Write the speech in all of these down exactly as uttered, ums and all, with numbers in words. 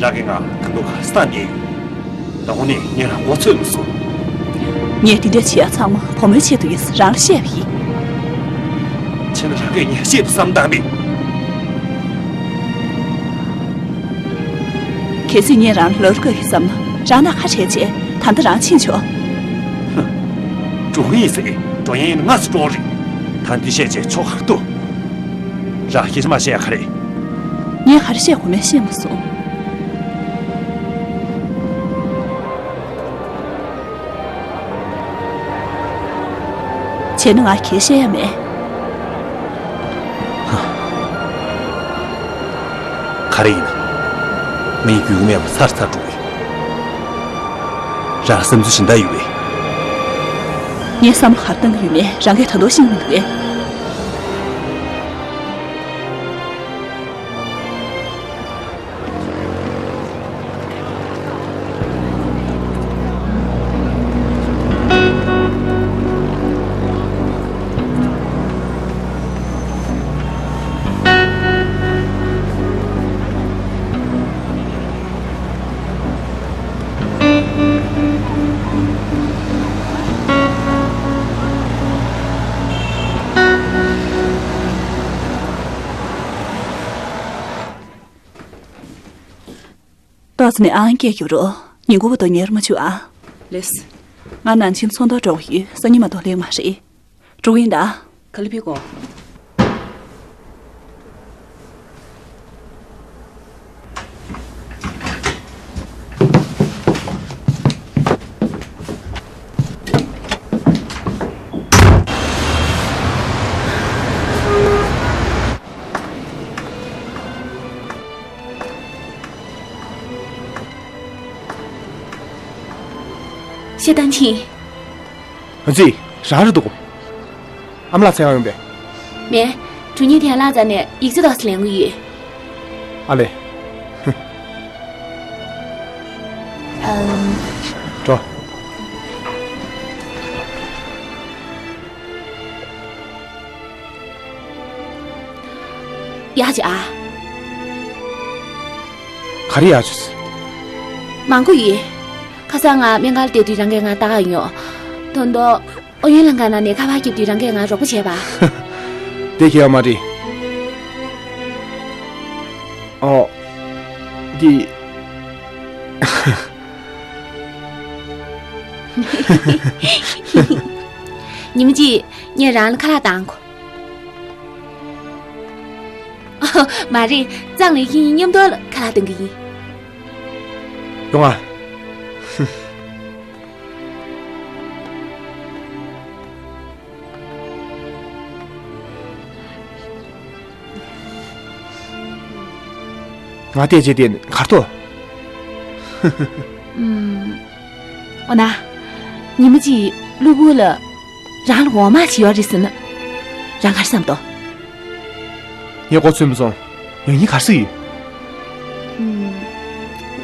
རང་གིས་ང་ཁ་ཐུག་ག་ས་ཉེ་ཡོད། ད་དངོས་གནས་ངས་རང་མགོ་ཚོས་མི་སོང་། ངས་འདི་འདྲ་བྱེད་ཡ་ཚང་མ་བུ་མོའི་ཆེད་དུ་ཡིན་ཟེར་རང་ལ་བཤད་པ་ཡིན། བྱས་ན་རང་གིས་ངས་བཤད་དུ་བསམ་བཏང་མེད། གལ་སྲིད་ངས་རང་ལ་ལབ་དགོས་ཡོད་བསམ་ན་རང་ན་ཁ་བྲལ་བྱས་ད་ལྟ་རང་ཕྱིན་ཆོག། ཧུ། འགྲོ་གི་ཡིན་ཟེར། འགྲོ་ཡ་ཡིན་ན་སྔ་ཙམ་འགྲོ་རེད། ད་འདི་བཤད་བྱས་ཆོག་ག་རེད་འདུག། རང་སྐད་ཆ་མ་བཤད་ཡ་ག་རེ། ངས་ག་རེ་བཤད་དགོས་མིན་ཤེས་མ་སོང་། བྱས་ན་ང་གང་ཡང་བཤད་ཡ་མེད། ག་རེ་ཡིན་ན། མི་རྒྱུས་མེད་པ་ཚར་ཚར་འགྲོ་གི་ཡོད། རང་བསམ་ཚུལ་གཞན་དག་ཡོད་པས། ངས་བསམ་བློ་ག་རེ་བཏང་གི་ཡོད་མེད་རང་གིས་ད་དུང་ཤེས་ཀྱི་མི་འདུག་གས། ཏོག་ཙམ་ནས་ཨང་སྐད་རྒྱབ་རོགས། ཉིན་གུང་བར་དུ་ཉལ་མ་བཅུག་ཨ། ལེས། ང་ནང་ཆེན་ཚོང་ཐོག་འགྲོ་གི་ཡོད། སང་ཉིན་མ་གཏོགས་སླེབས་མ་རེད། འགྲོ་གི་ཡིན་ད། ག་ལེ་ཕེབས་གོ། ཤེས་ཏན་ཆིན། ཨ་ཙི། རང་རེད་འདུག། ཨ་མ་ལགས་འཚོལ་ག་ཡོང་པས། མེད། གྲུ་གཉིས་ཐལ་ལག་རྩ་ནས་ཡིག་ཚད་ཏོག་ཙམ་ལེན་གི་ཡོད། ཨ་ལེ། ཨམ། འགྲོ། ཡག་བྱས་ཨ། ག་རེ་ཡག་བྱས། མང་པོ་ཡོད། ཁ་སང་ང་སྨན་ཁང་བསྡད་དུས་རང་གིས་ང་ལྟ་ག་ཡོང་། ད་དུང་ཨུ་ཡོན་ལྷན་ཁང་ནང་ནས་ཁ་པར་བརྒྱབ་དུས་རང་གིས་ང་རོགས་པ་བྱས་པ། དེ་གལ་ཡོད་མ་རེད། ཨོ། འདི། ཉི་མ་གཅིག་ངས་རང་ལ་ཁ་ལག་བཏང་གོ། མ་རེད། ཙང་ལི་ཁྱེད་མཉམ་དུ་ཁ་ལག་བཏང་གི་ཡིན། ཡོང་ཨ། ང་བལྟས་བྱས་དེ་གར་ཐོག། ཨུམ། འོ་ན། ཉི་མ་གཅིག་གློ་བུར་ལ་རང་ལ་འོ་མ་ཞིག་ཡོད་རེད་ཟེར་ན། རང་ག་རེ་བསམ་འདུག། ངས་མགོ་ཚོས་མ་སོང་། ཡང་སྙིང་ག་རེ་ཟེར་ཡོད།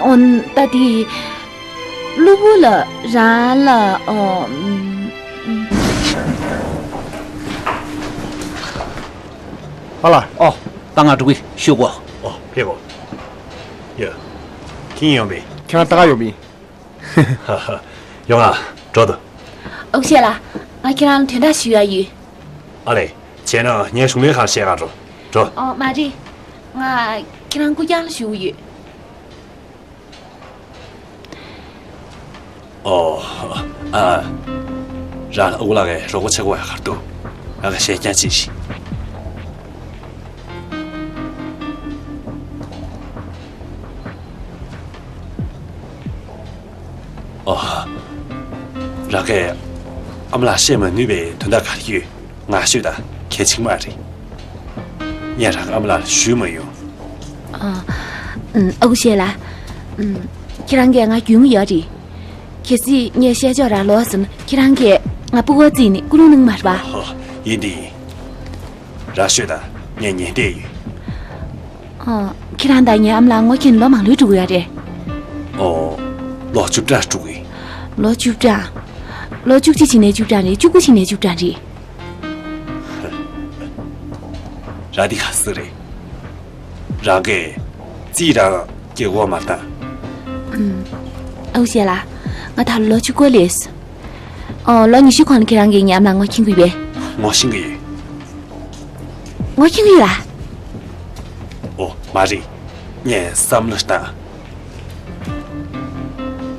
ཨུམ། འོ་ད་དེ། གློ་བུར་ལ་རང་ལ་ཨོ། ཨུམ། ཨ་ལ། ཨོ། ད་ང་འགྲོ་གི་ཤོག་གོ། ཨོ་ཕེབས་གོ། ཡ། ཁྱེད་ཡོང་པས། ཁྱེད་རང་ལྟ་ག་ཡོང་པས། ཧ་ཧ། ཡོང་ཨ། འགྲོ་དང་། ཨོ་བཤད་ལ། ང་ཁྱེད་རང་ལ་དོན་དག་ཞུ་ཡ་ཡོད། ཨ་ལེ། བྱས་ན་ངས་གཞུང་ལས་ཁང་བཤད་ག་འགྲོ། འགྲོ། ཨོ་མ་རེད། ང་ཁྱེད་རང་སྐུ་རྐྱང་ལ་ཞུ་གི་ཡོད། ཨོ། ཨ། རང་ཨ་ཁུ་ལགས་ཀྱི་རོགས་པ་བྱེད་དགོས་ཡ་ག་རེ་འདུག། ང་ག་ཤེས་རྐྱང་ཅིག་ཞིག། ཨོ། རང་གིས་ཨ་མ་ལགས་བཤད་མ་ནུས་པའི་དོན་དག་ག་རེ་ཡོད། ང་ཤོད་དང་། གལ་ཆེན་མ་རེད། ངས་རང་གི་ཨ་མ་ལགས་ལ་ཞུས་མ་ཡོང་། ཨ། ཨུམ། ཨ་ཁུ་བཤད་ལ། ཨུམ། ཁྱེད་རང་གིས་ང་རྒྱུས་མངའ་ཡོད་རེད། གལ་སྲིད་ངས་བཤད་ཕྱོགས་རང་ལོག་ཟིན་ན་ཁྱེད་རང་གིས་ང་སྤུ་གུ་བརྩིས་ནས་སྐུ་རླུང་གནང་མ་རེད་པ། ཧོ། ཡིན་དེ་ཡིན། རང་ཤོད་དང་། ངས་ཉན་བསྡད་ཡོད། ཨ། ཁྱེད་རང་དང་ངའི་ཨ་མ་ལགས་ངོ་ཁྱེད་ནས་ལོ་མང་ལོས་འགྲོ་གི་ཡོད་རེད། ཨོ། ལོ་བཅུ་ཕྲག་འགྲོ་གི། ལོ་བཅུ་ཕྲག། ལོ་བཅུ་གཅིག་ཕྱིན་ནས་བཅུ་ཕྲག་རེད། བཅུ་དགུ་ཕྱིན་ནས་བཅུ་ཕྲག་རེད། རང་འདི་ག་ཟེ་རེད། རང་གིས་རྩིས་རང་ སྐྱེ་བོ་མ་ལྟ། ཨུ་ཤེ་ལ། ང་ད་ལོ་བཅུ་དགུ་ལས། ཨོ་ལོ་ཉི་ཤུ་གོང་ལ་ཁྱེད་རང་གིས་ངའི་ཨ་མ་ལགས་ངོ་མཁྱེན་གྱི་ཡོད་པས། ངོ་ཤེས་ཀྱི་ཡོད། ངོ་མཁྱེན་གྱི་ཡོད་ལ། ཨོ་མ་རེད། ངས་བསམ་བློ་བཏང་།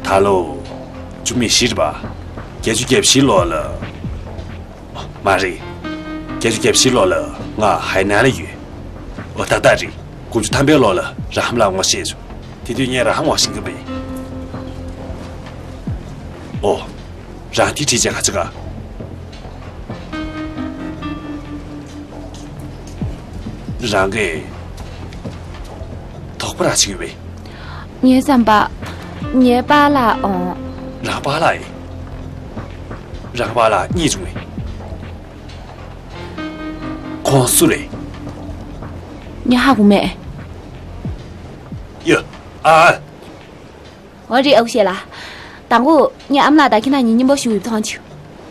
ད་ལོ། བཅུ་མེད་བཞི་རེད་པ། བརྒྱད་ཅུ་གྱ་བཞི་ལོ་ལ། མ་རེད། བརྒྱད་ཅུ་གྱ་བཞི་ལོ་ལ་ང་ཧའེ་ནན་ལ་ཡོད། ཨོ་ད་ལྟ་རེད། དགུ་བཅུ་ཐམ་པའི་ལོ་ལ་རང་ལ་ངོ་ཤེས་བྱུང་། དེ་དུས་ངས་རང་ངོ་ཤེས་ཀྱི་མེད། ཨོ། རང་དེ་བྲིས་བྱས་ག་ཅི་ག་རང་གིས་དོགས་པ་རང་བྱེད་ཀྱི་མེད། ངའི་བསམ་པ། ངའི་པཱ་ལགས་ཨང་། རང་པཱ་ལགས་ཡིན། རང་པཱ་ལགས་རྙེད་བྱུང་བས། ཁོང་སུ་རེད། ངས་ཧ་གོ་མེད། ཡ། ཨ། འོ་རེད་ཨ་ཁུ་ཤེས་ལ། དང་པོ་ངའི་ཨ་མ་ལགས་དང་ཁྱེད་རང་གཉིས་མཉམ་པོ་བཞུགས་ཡོད་མཐོང་བྱུང་།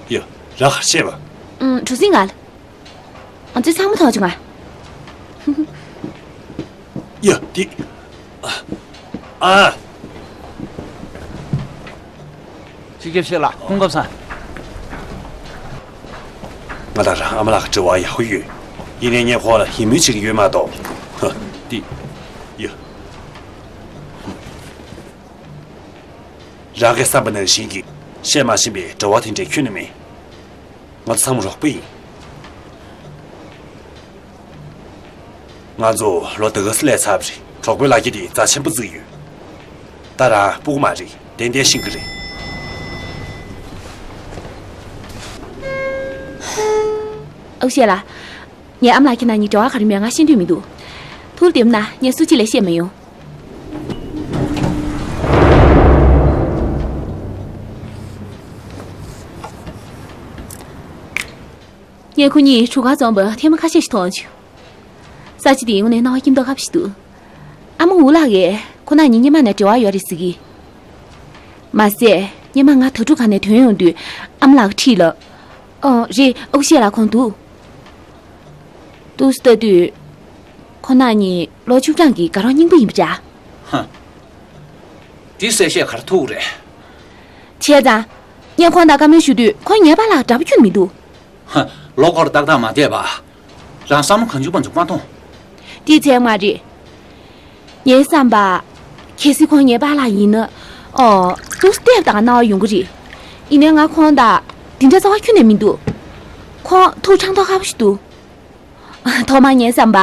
ཡ། རང་ག་རེ་བཤད་པ། ཨུམ་གྲུ་གཟིངས་ང་ལ། ང་ཚོས་ཚང་མ་མཐོང་བྱུང་ང་། ཡ་དེ། ཨ། ཅི་སྐྱེ་བཤད་ལ་ཁོང་སྐབས་སང་། ང་དང་རང་ཨ་མ་ལགས་ཀྱི་འབྲེལ་བ་ཡག་པོ་ཡོད། ཡིན་ནའི་ངས་ཁོང་ལ་ཡིད་སྨོན་བྱེད་ཀྱི་ཡོད་མ་གཏོགས། ཧ། དེ། ཡ། རང་གིས་བསམ་པ་ནང་བཞིན་གྱི་བཤད་མ་ཤེས་པའི་འབྲེལ་བ་དེ་འདྲའི་ཁྱོན་ནས་མེད། ང་ཚོ་ཚང་མ་རོགས་པ་ཡིན། ང་ཚོ་ལོ་དེ་ག་ཚོད་སླེབས་ཚར་བ་རེད། གྲོགས་པོའི་ལག་ཁྱེར་དེ་རྩ་ཆེན་པོ་བརྩི་གི་ཡོད། ད་རང་སྤུ་གུ་མ་རེད། ཏན་ཏན་ཤེས་ཀྱི་རེད། ཨུ་ཤེ་ལ། ངའི་ཨ་མ་ལགས་ཁྱེད་རྣམ་གཉིས་འབྲེལ་བ་ག་རེ་མེད་ང་ཤེས་འདོད་མི་འདུག་ཐུགས་བདེ་མོ་ན་ངས་སུ་གཅིག་ལ་བཤད་མི་ཡོང་། ངས་ཁོ་གཉིས་གྲུ་ཁར་འཛོམས་པ་ཐེངས་མ་ཁ་ཤས་ཤིག་མཐོང་བྱུང་། ས་ཆ་དེའི་ངོས་ནས་སྣང་བ་སྐྱིད་མདོག་ཁ་པོ་ཞིག་འདུག་ཨ་མ་འུ་ལག་གིས་ཁོ་རྣམ་གཉིས་སྔོན་མ་ནས་འབྲེལ་བ་ཡོད་རེད་ཟེར་གི། མ་ཟད་སྔོན་མ་ང་དྭ་ཕྲུག་སྒང་ནས་ཐོན་ཡོང་དུས་ཨ་མ་ལགས་ཁྲིད་ལ། ཨོ་རེད་ཨུ་ཤེ་ལ་ཁོང་འདུག་ཏུས་ལྟ་དུས། ཁོ་རྣམ་གཉིས་ལོ་བཅུ་གྲངས་ཀྱི་དགའ་རོགས་རྙིང་པ་ཡིན་པ་འདྲ། ཧ། འདི་གསལ་བཤད་ག་རེ་ཐུག་རེད། བྱས་ཙང་། ངས་ཁོང་དང་བཀའ་མོལ་ཞུ་དུས་ཁོང་ངའི་པཱ་ལགས་འདྲ་པོ་ཁྱོན་མི་འདུག་ཧ། ལོ་འཁོར་ཏག་ཏག་མ་བསྡད་པ། རང་བསམ་བློ་གང་བྱུང་པ་འཇུག་མ་ཐོང་། འདི་ཚད་མ་རེད། ངའི་བསམ་པ། གལ་སྲིད་ཁོང་ངའི་པཱ་ལགས་ཡིན་ན། ཨོ། ཏུས་ལྟས་དང་སྣང་བ་ཡོང་གི་རེད། ཡིན་ནའི་ང་ཁོང་དང་འདི་འདྲ་རྩ་བ་ཁྱོན་ནས་མི་འདུག་ཁོང་ཐུགས་ཕྲང་མདོག་ཁ་པོ་ཞིག་འདུག་ཐོག་མར་ངའི་བསམ་པ།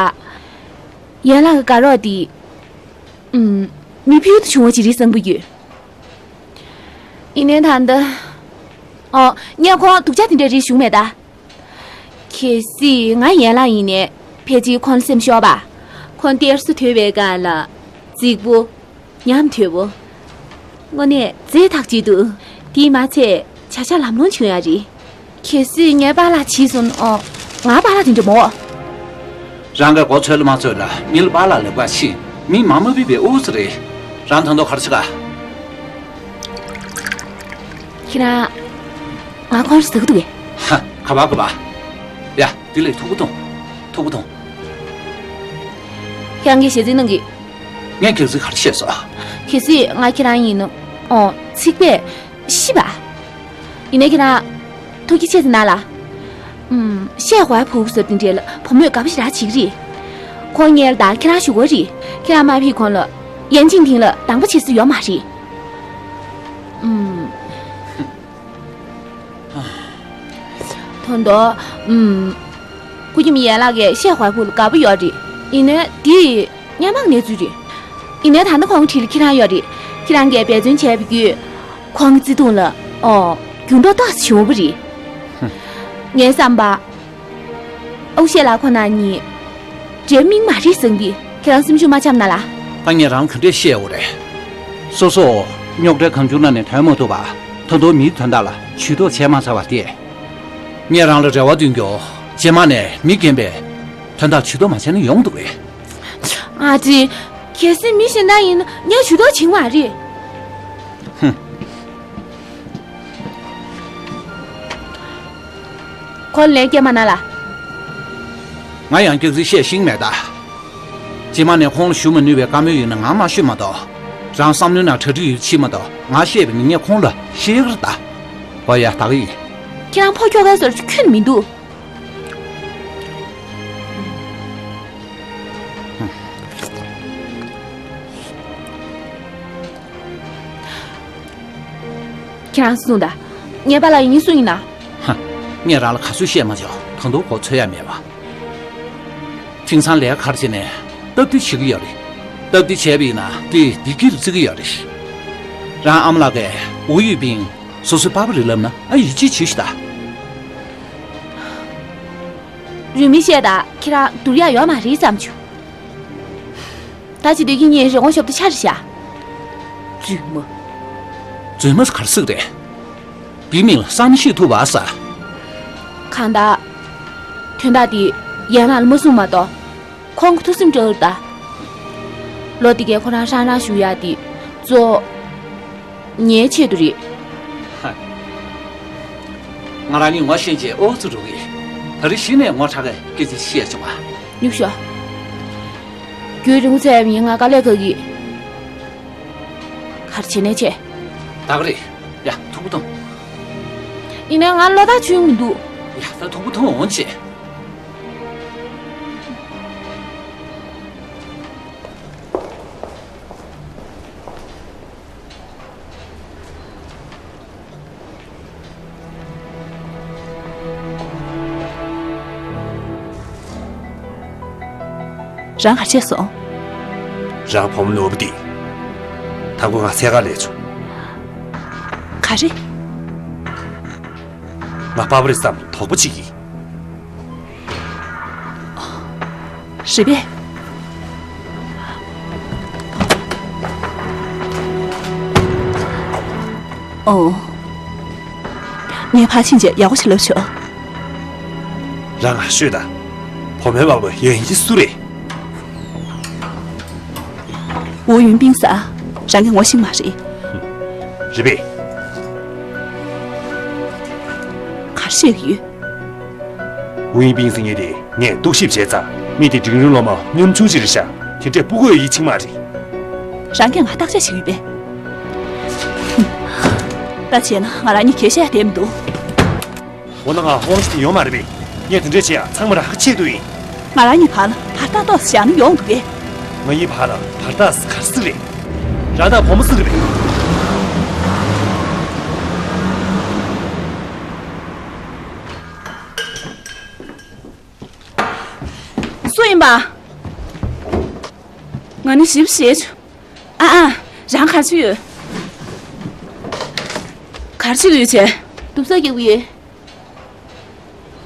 ཡན་ལག་གི་དགའ་རོགས་འདི། ཨུམ། མི་ཕུལ་དུ་བྱུང་བ་ཅིག་རེད་བསམ་གྱི་ཡོད། ཡིན་ནའི་ད་ལྟ། ཨོ། ངས་ཁོང་སྡུག་ཅག་དེ་འདྲ་རེད་ཞུ་མེད་ད། གལ་སྲིད་ང་ཡན་ལག་ཡིན་ནའི་ཕལ་ཆེར་ཁོང་ལ་སེམས་ཤོར་བ། ཁོང་གཏེར་སུ་ཐོས་པའི་སྒང་ལ་རྫིག་པོ། ཉམས་དོད་པོ། དངོས་གནས་རྫས་ཐག་ཆོད་འདུག་དེས་མ་ཚད་བྱ་བཞག་ལམ་ལྷོང་བྱུང་ཡ་རེད། གལ་སྲིད་ངའི་པཱ་ལགས་བྱས་སོང་ཨོ། ང་པཱ་ལགས་དེ་འདྲ་མོ། རང་གི་མགོ་ཚོས་ལ་མ་ཚོས་ལ་མི་ལ་པཱ་ལགས་ལབ་ག་ཕྱིན་མི་མ་མ་བི་བའི་ཨུ་ཙི་རེད། རང་ཐང་ཐོག་གར་ཆི་ག་ཁྱེད་རང་། ང་ཁོང་ཟ་གི་འདུག་གས། ཧ། ག་པ་ག་པ། ཡ། དེ་ལས་ཐུག་པོ་ཐོང་། ཐུག་པོ་ཐོང་། ཁྱེད་རང་གིས་ཞེ་འཛིན་གནང་གི། ངས་གལ་སྲིད་ག་རེ་བཤད་སོང་། གལ་སྲིད་ང་ཁྱེད་རང་ཡིན་ན། ཨོ། ཚིག་པས་ཤི་བ། ཡིན་ནའི་ཁྱེད་རང་། ཐུགས་རྗེ་ཆེ་ཟེར་གནང་ལ། ཨུམ། ཤེ་ཧུའེ་ཕུའུ་ཟེར་དེ་འདྲའི་ལ་བུ་མོས་དགའ་པོ་ཞེ་དྲག་བྱེད་ཀྱི་རེད། ཁོང་ངའི་ལ་དང་ཁྱེད་རང་ཞུ་དགོས་རེད། ཁྱེད་རང་མ་ཕེབས་གོང་ལ། ཡན་ཅིང་ཐིང་ལ་སྡང་པོ་བྱེད་ས་ཡོད་མ་རེད། ཨུམ། ད་དུང་། ཨུམ། སྐུ་ཁྱིམ་ཡན་ལག་གིས་ཤེ་ཧུའེ་ཕུའུ་ལ་དགའ་པོ་ཡོད་རེད། ཡིན་ནའི་དེ། སྔོན་མ་གི་གནས་ཚུལ་རེད། ཡིན་ནའི་ད་ལྟ་ཁོང་གི་གྲས་ལ་ཁྱེད་རང་ཡོད་རེད། ཁྱེད་རང་གིས་འབད་བརྩོན་བྱས་པ་བརྒྱུད། ཁོང་གི་བརྩེ་དུང་ལ། ཨོ། འགྱུར་ལྡོག་ཏོག་ཙམ་བྱུང་བ་རེད། ཧུམ། ངའི་བསམ་པ། ཨུ་ཤེ་ལ་ཁོང་རྣམ་གཉིས། འདྲེ་མིག་མ་རེད་བསམ་གི། ཁྱེད་རང་སེམས་ཤུགས་མ་ཆག་ན་ལ། ད་ངས་རང་ག་འདྲས་བཤད་དགོས་རེད། སོ་སོ། རྙོག་དྲ་གང་བྱུང་ནང་ནས་ཐོན་མ་ཐུབ་པ། ད་དུང་མིའི་དོན་དག་ལ་ཇུས་གཏོགས་བྱས་མ་ཚར་བ་དེ། ངས་རང་ལ་རེ་བ་བཏོན་རྒྱུ། རྗེས་མ་ནས་མི་རྒན་པས་དོན་དག་ཇུས་གཏོགས་མ་བྱས་ན་ཡོང་གི་འདུག་གས། ཨ་ཙི། གལ་སྲིད་མི་གཞན་དག་ཡིན་ན་ངས་ཇུས་གཏོགས་བྱེད་ཀྱི་མ་རེད། ཧུམ། ཁོ་ལན་སྐྱེལ་མ་གནང་ལ། ང་ཡང་སྐྱག་རྫུན་བཤད་ཤེས་མེད་ད། རྗེས་མ་ནས་ཁོང་ལ་ཞུ་མ་ནུས་པའི་བཀའ་མོལ་ཡོད་ན་ང་མ་ཤོད་མ་གཏོགས། རང་བསམ་བློའི་ནང་གྲ་སྒྲིག་ཡོད་ཕྱིན་མ་གཏོགས་ང་བཤད་པ་ནི་ངས་ཁོང་ལ་བཤད་ཀྱི་རེད་ད། འོ་ཡ་ད་གི་ཡིན། ཁྱེད་རང་ཕོ་ཁྱོ་གའི་བཟོ་འདྲ་ཁྱོན་མི་འདུག་ཁྱེད་རང་གསུངས་དང་། ངའི་པཱ་ལགས་ཡིན་སུ་ཡིན་ན། ཧ། ངས་རང་ལ་ག་ཚོད་བཤད་མ་བྱུང་། ད་དུང་གོ་ཚོད་ཡ་མེད་པ། ཁྱིམ་ཚང་ལས་ཀ་ག་རེ་བྱས་ནས་སྟབས་བདེ་བྱེད་ཀྱི་ཡོད་རེད། སྟབས་བདེ་བྱས་པ་ཡིན་ན་དེ་བདེ་སྐྱིད་རྩི་གི་ཡོད་རེད། རང་ཨ་མ་ལགས་ཀྱིས་ཝུའུ་ཡུས་པིན་སོ་སོའི་པ་ཕ་རེད་ལབ་ན་ཨ་ཡིད་ཆེས་བྱེད་ཤི་ད། རུས་མིང་བཤད་དང་ཁྱེད་རང་བསྡུར་ཡག་ཡོད་མ་རེད་བསམ་བྱུང་། ད་ཅི་སྡོད་ཀྱི་ངའི་རི་བོང་ཞབས་ཏུ་ཆ་རེ་བཞག་རྫུན་མ། རྫུན་མ་ག་རེ་ཟེར་གི་རེད། དེའི་མིང་ལ་བསམ་ཤེས་ཐུབ་པ་ཟེར། གང་ལྟར། དོན་དག་འདི་ཡན་ལག་ལ་མ་གསུངས་མ་གཏོགས། ཁོང་གི་ཐུགས་སེམས་བཀྲ་འོར་ད། ལོ་འདི་གའི་ཁོ་རང་ཧྲང་ཧྲང་བཞུགས་ཡག་འདི་གཙོ་བོ་ངའི་ཆེད་དུ་རེད། ཧ། ང་རང་ཉིད་ངོ་ཤེས་བྱས་ཨོ་ཙི་རུ་གི། ད་རེས་གཞི་ནས་ངོ་ཁྲག་གི་སྐད་ཆ་བཤད་བྱུང་བ། ཉུག་ཤོག་རྒྱུན་རིང་པོ་ཚད་ཡིན་ང་དཀའ་ལས་ཁག་གི། ག་རེ་བྱས་ནས་ཆེ། ད་ག་རེད། ཡ་ཐུག་པོ་ཐོངས། ཡིན་ནའི་ང་བློ་ཐག་ཆོད་མི་འདུག་ཡ་ད་ཐུག་པོ་ཐོངས་འོང་ཆེ། རང་ག་བྱས་སོང་། རང་བུ་མོ་ནོར་བུ་འདི། ད་ཁོ་ང་འཚོལ་ག་སླེབས་བྱུང་། ག་རེ། ང་པ་ཕ་རེད་བསམ་དོགས་པ་བྱེད་ཀྱི། རེད་པས། ཨོ། ངས་ཕར་ཕྱིན་བྱས་ཡག་པོ་ཞིག་ལབ་ཆོག་རང་ང་ཤོད་དང་། བུ་མོའི་པ་ཕ་ཡོད་མཁན་སུ་རེད། ཝུའུ་ཡུན་པིང་ཟེར། རང་གིས་ངོ་ཤེས་མ་རེད། རེད་པས། ག་རེ་བཤད་ཀྱི་ཡོད། ཝུའུ་ཡུན་པིང་ཟེར་མཁན་དེ་ངས་རྟོག་ཞིབ་བྱས་ཙང་མི་དེ་འབྲིང་རིམ་སློབ་མ་ཉམ་ཆུང་ཞིག་རེད་ཤག་དེ་འདྲས་སྤུ་གུ་ཡོད་ཡིད་ཆེས་མ་རེད། རང་གིས་ང་བརྟག་དཔྱད་བྱེད་ཀྱི་ཡོད་པས། ད་བྱས་ན་ང་རང་གཉིས་གད་བཤད་བསྡད་མི་འདུག་འོ་ན་ང་དབང་ཆ་དེ་ཡོད་མ་རེད་པས། ངས་དེ་འདྲས་བྱེད་ཡ་ཚང་མ་རང་གི་ཆེད་དུ་ཡིན། ང་རང་གཉིས་བར་ལ་བར་ཐག་ཏོག་ཙམ་བཞག་ན་ཡོང་འདུག་གས། ང་གཉིས་བར་ལ་བར་ཐག་ག་རེ་ཟིག་རེད། རང་དང་བུ་མོ་ཟིག་རེད་པས། སུ་ཡིན་པ། ང་ནི་ཞིབ་ཞེས་བྱུང་། ཨ་ཨ། རང་ག་རེ་བྱེད་ཀྱི་ཡོད། ག་རེ་བྱེད་ཀྱི་ཡོད་བྱས། འདུག་ས་རྒྱག་གི་ཡོད།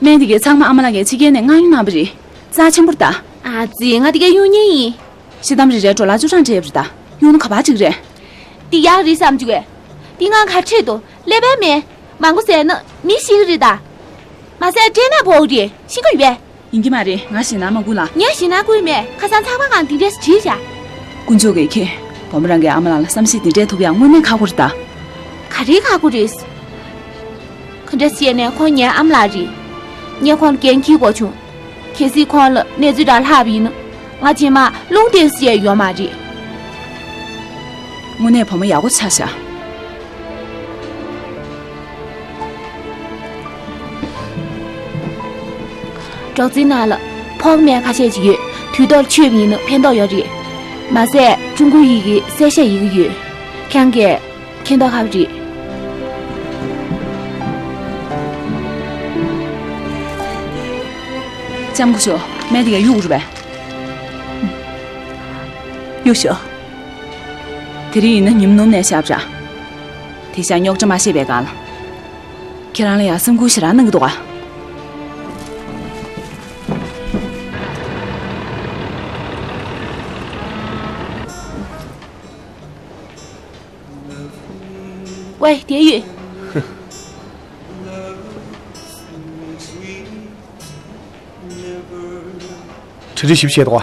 སྨན་དེ་གའི་ཚང་མ་ཨ་མ་ལགས་ཀྱིས་ཕྱི་རྒྱལ་ནས་མངགས་གཡུག་གནང་བ་རེད། རྩ་ཆེན་པོ་རེད་ད། ཨ་ཙི་ང་དེ་གའི་གཡུག་མཁན་ཡིན། ཤི་གཏམ་རེ་རེ་ཌོ་ལར་བཅུ་གྲངས་སྤྲད་པ་རེད་ད། གཡུག་ན་ག་པར་འགྲིག་རེད། འདི་ཡག་རེད་བསམ་བྱུང་བས། འདི་ང་ག་ཁྲིད་དོ་ཀླད་པ་མེད། མང་པོ་ཟས་ན་མི་ཤི་གི་རེད་ད། མ་ཟས་སྐྲན་ནད་ཕོག་གི་རེད། ཤི་གི་ཡོད་པས། ཡིན་གྱི་མ་རེད། ང་ཞེད་སྣང་མ་དགོས་ལ། ངས་ཞེད་སྣང་དགོས་མེད། ཁ་སང་ཚགས་པར་སྒང་འདི་འདྲས་བྲིས་བཞག་དཀོན་མཆོག་གིས་ཁྱེད། བུ་མོ་རང་གི་ཨ་མ་ལགས་ལ་བསམ་ཤེས་འདི་འདྲས་ཐོབ་ཡག་དངོས་གནས་ཁག་པོ་རེད་ད། ག་རེ་ཁག་པོ་རེད། ག་འདྲ་བྱས་ནས་ཁོང་ངའི་ཨ་མ་ལགས་རེད། ངས་ཁོང་ལ་འགན་འཁྱེར་དགོས་བྱུང་། གལ་སྲིད་ཁོང་ལ་གནས་ཚུལ་འདྲ་ལྷག་པ་ཡིན་ན། ང་རྗེས་མ་རླུང་བསྟན་ཟེར་ཡ་ཡོད་མ་རེད། དངོས་གནས་བུ་མོ་ཡག་པོ་ཆགས་ཤག་རོགས་རྩིས་ནང་ལ་ཕོགས་སྨན་ཁ་ཤས་ཅིག་ཡོད། དུས་ཐོག་ལ་མཆོད་པ་ཡིན་ན་ཕན་ཐོགས་ཡོད་རེད། མ་ཟད་ཀྲུང་གོའི་ཡི་གེ་གསལ་བཤད་ཡི་གེ་ཡོད། ཁྱེད་རང་གིས་མཁྱེན་རྟོགས་ཁག་པོ་རེད། ལྕམ་སྐུ་ཞབས། སྨན་དེ་ག་གཡུག་དགོས་རེད་པས། གཡུག་ཤོག་དེ་རིང་ཡིན་ན་ཉིན་མོ་ནུབ་ནས་བཞག་པ་ར། དེང་སང་རྙོག་དྲ་མ་ཤེས་པའི་སྒང་ལ། ཁྱེད་རང་ལ་ཡང་སེམས་ཁུར་ཞེ་དྲག་གནང་གི་འདུག་ག་ཝེ། དེ་ཡོད། གྲ་སྒྲིག་ཞིབ་བྱས་འདུག་ག་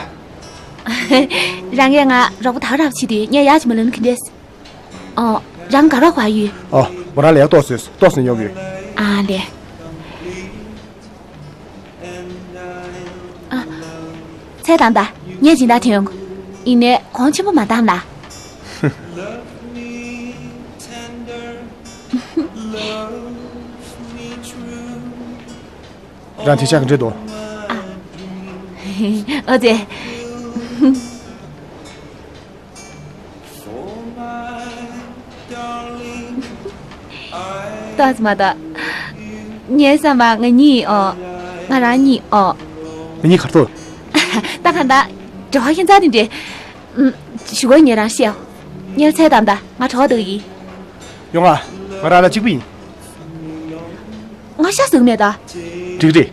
རང་གིས་ང་རོགས་པ་ད་ག་རང་བྱེད་དུས་ངས་ཡག་ཅིག་མ་ལབ་ན་ག་འདྲས། ཨོ། རང་དགའ་རོགས་ག་ཡོད། ཨོ། མོ་རང་ལས་ཀ་ཏོག་ཙམ་ཏོག་ཙམ་ཉོབ་ཡོད། ཨ་ལས། ཨ། ད་ད་ངས་སྦྱིན་བདག་ཐོན་ཡོང་། ཡིན་ནའི་གོང་ཆེན་པོ་མ་བཏང་ལ། རང་དེ་ཆགས་འདྲེ་དོ། ཨ། ཨོ་ཙེ། ཏོག་ཙམ་མ་གཏོགས། ངའི་བསམ་པར་ང་གཉིས་ཨོ། ང་རང་གཉིས་ཨོ། ང་གཉིས་གར་ཐོག་ད་གང་ལྟར། འབྲེལ་བ་ཁྱད་མཚར་དེ་འདྲས། ཞུ་སྒོ་ཉེ་རང་བཤད། ཉལ་ཚད་དམ་ད་ང་གྲོགས་འདུག་ཡིན། ཡོང་ང་། ང་རང་ལ་གཅིག་པུ་ཡིན། ང་ཤ་ཟུག་མེད་ད། འགྲིག་རེད།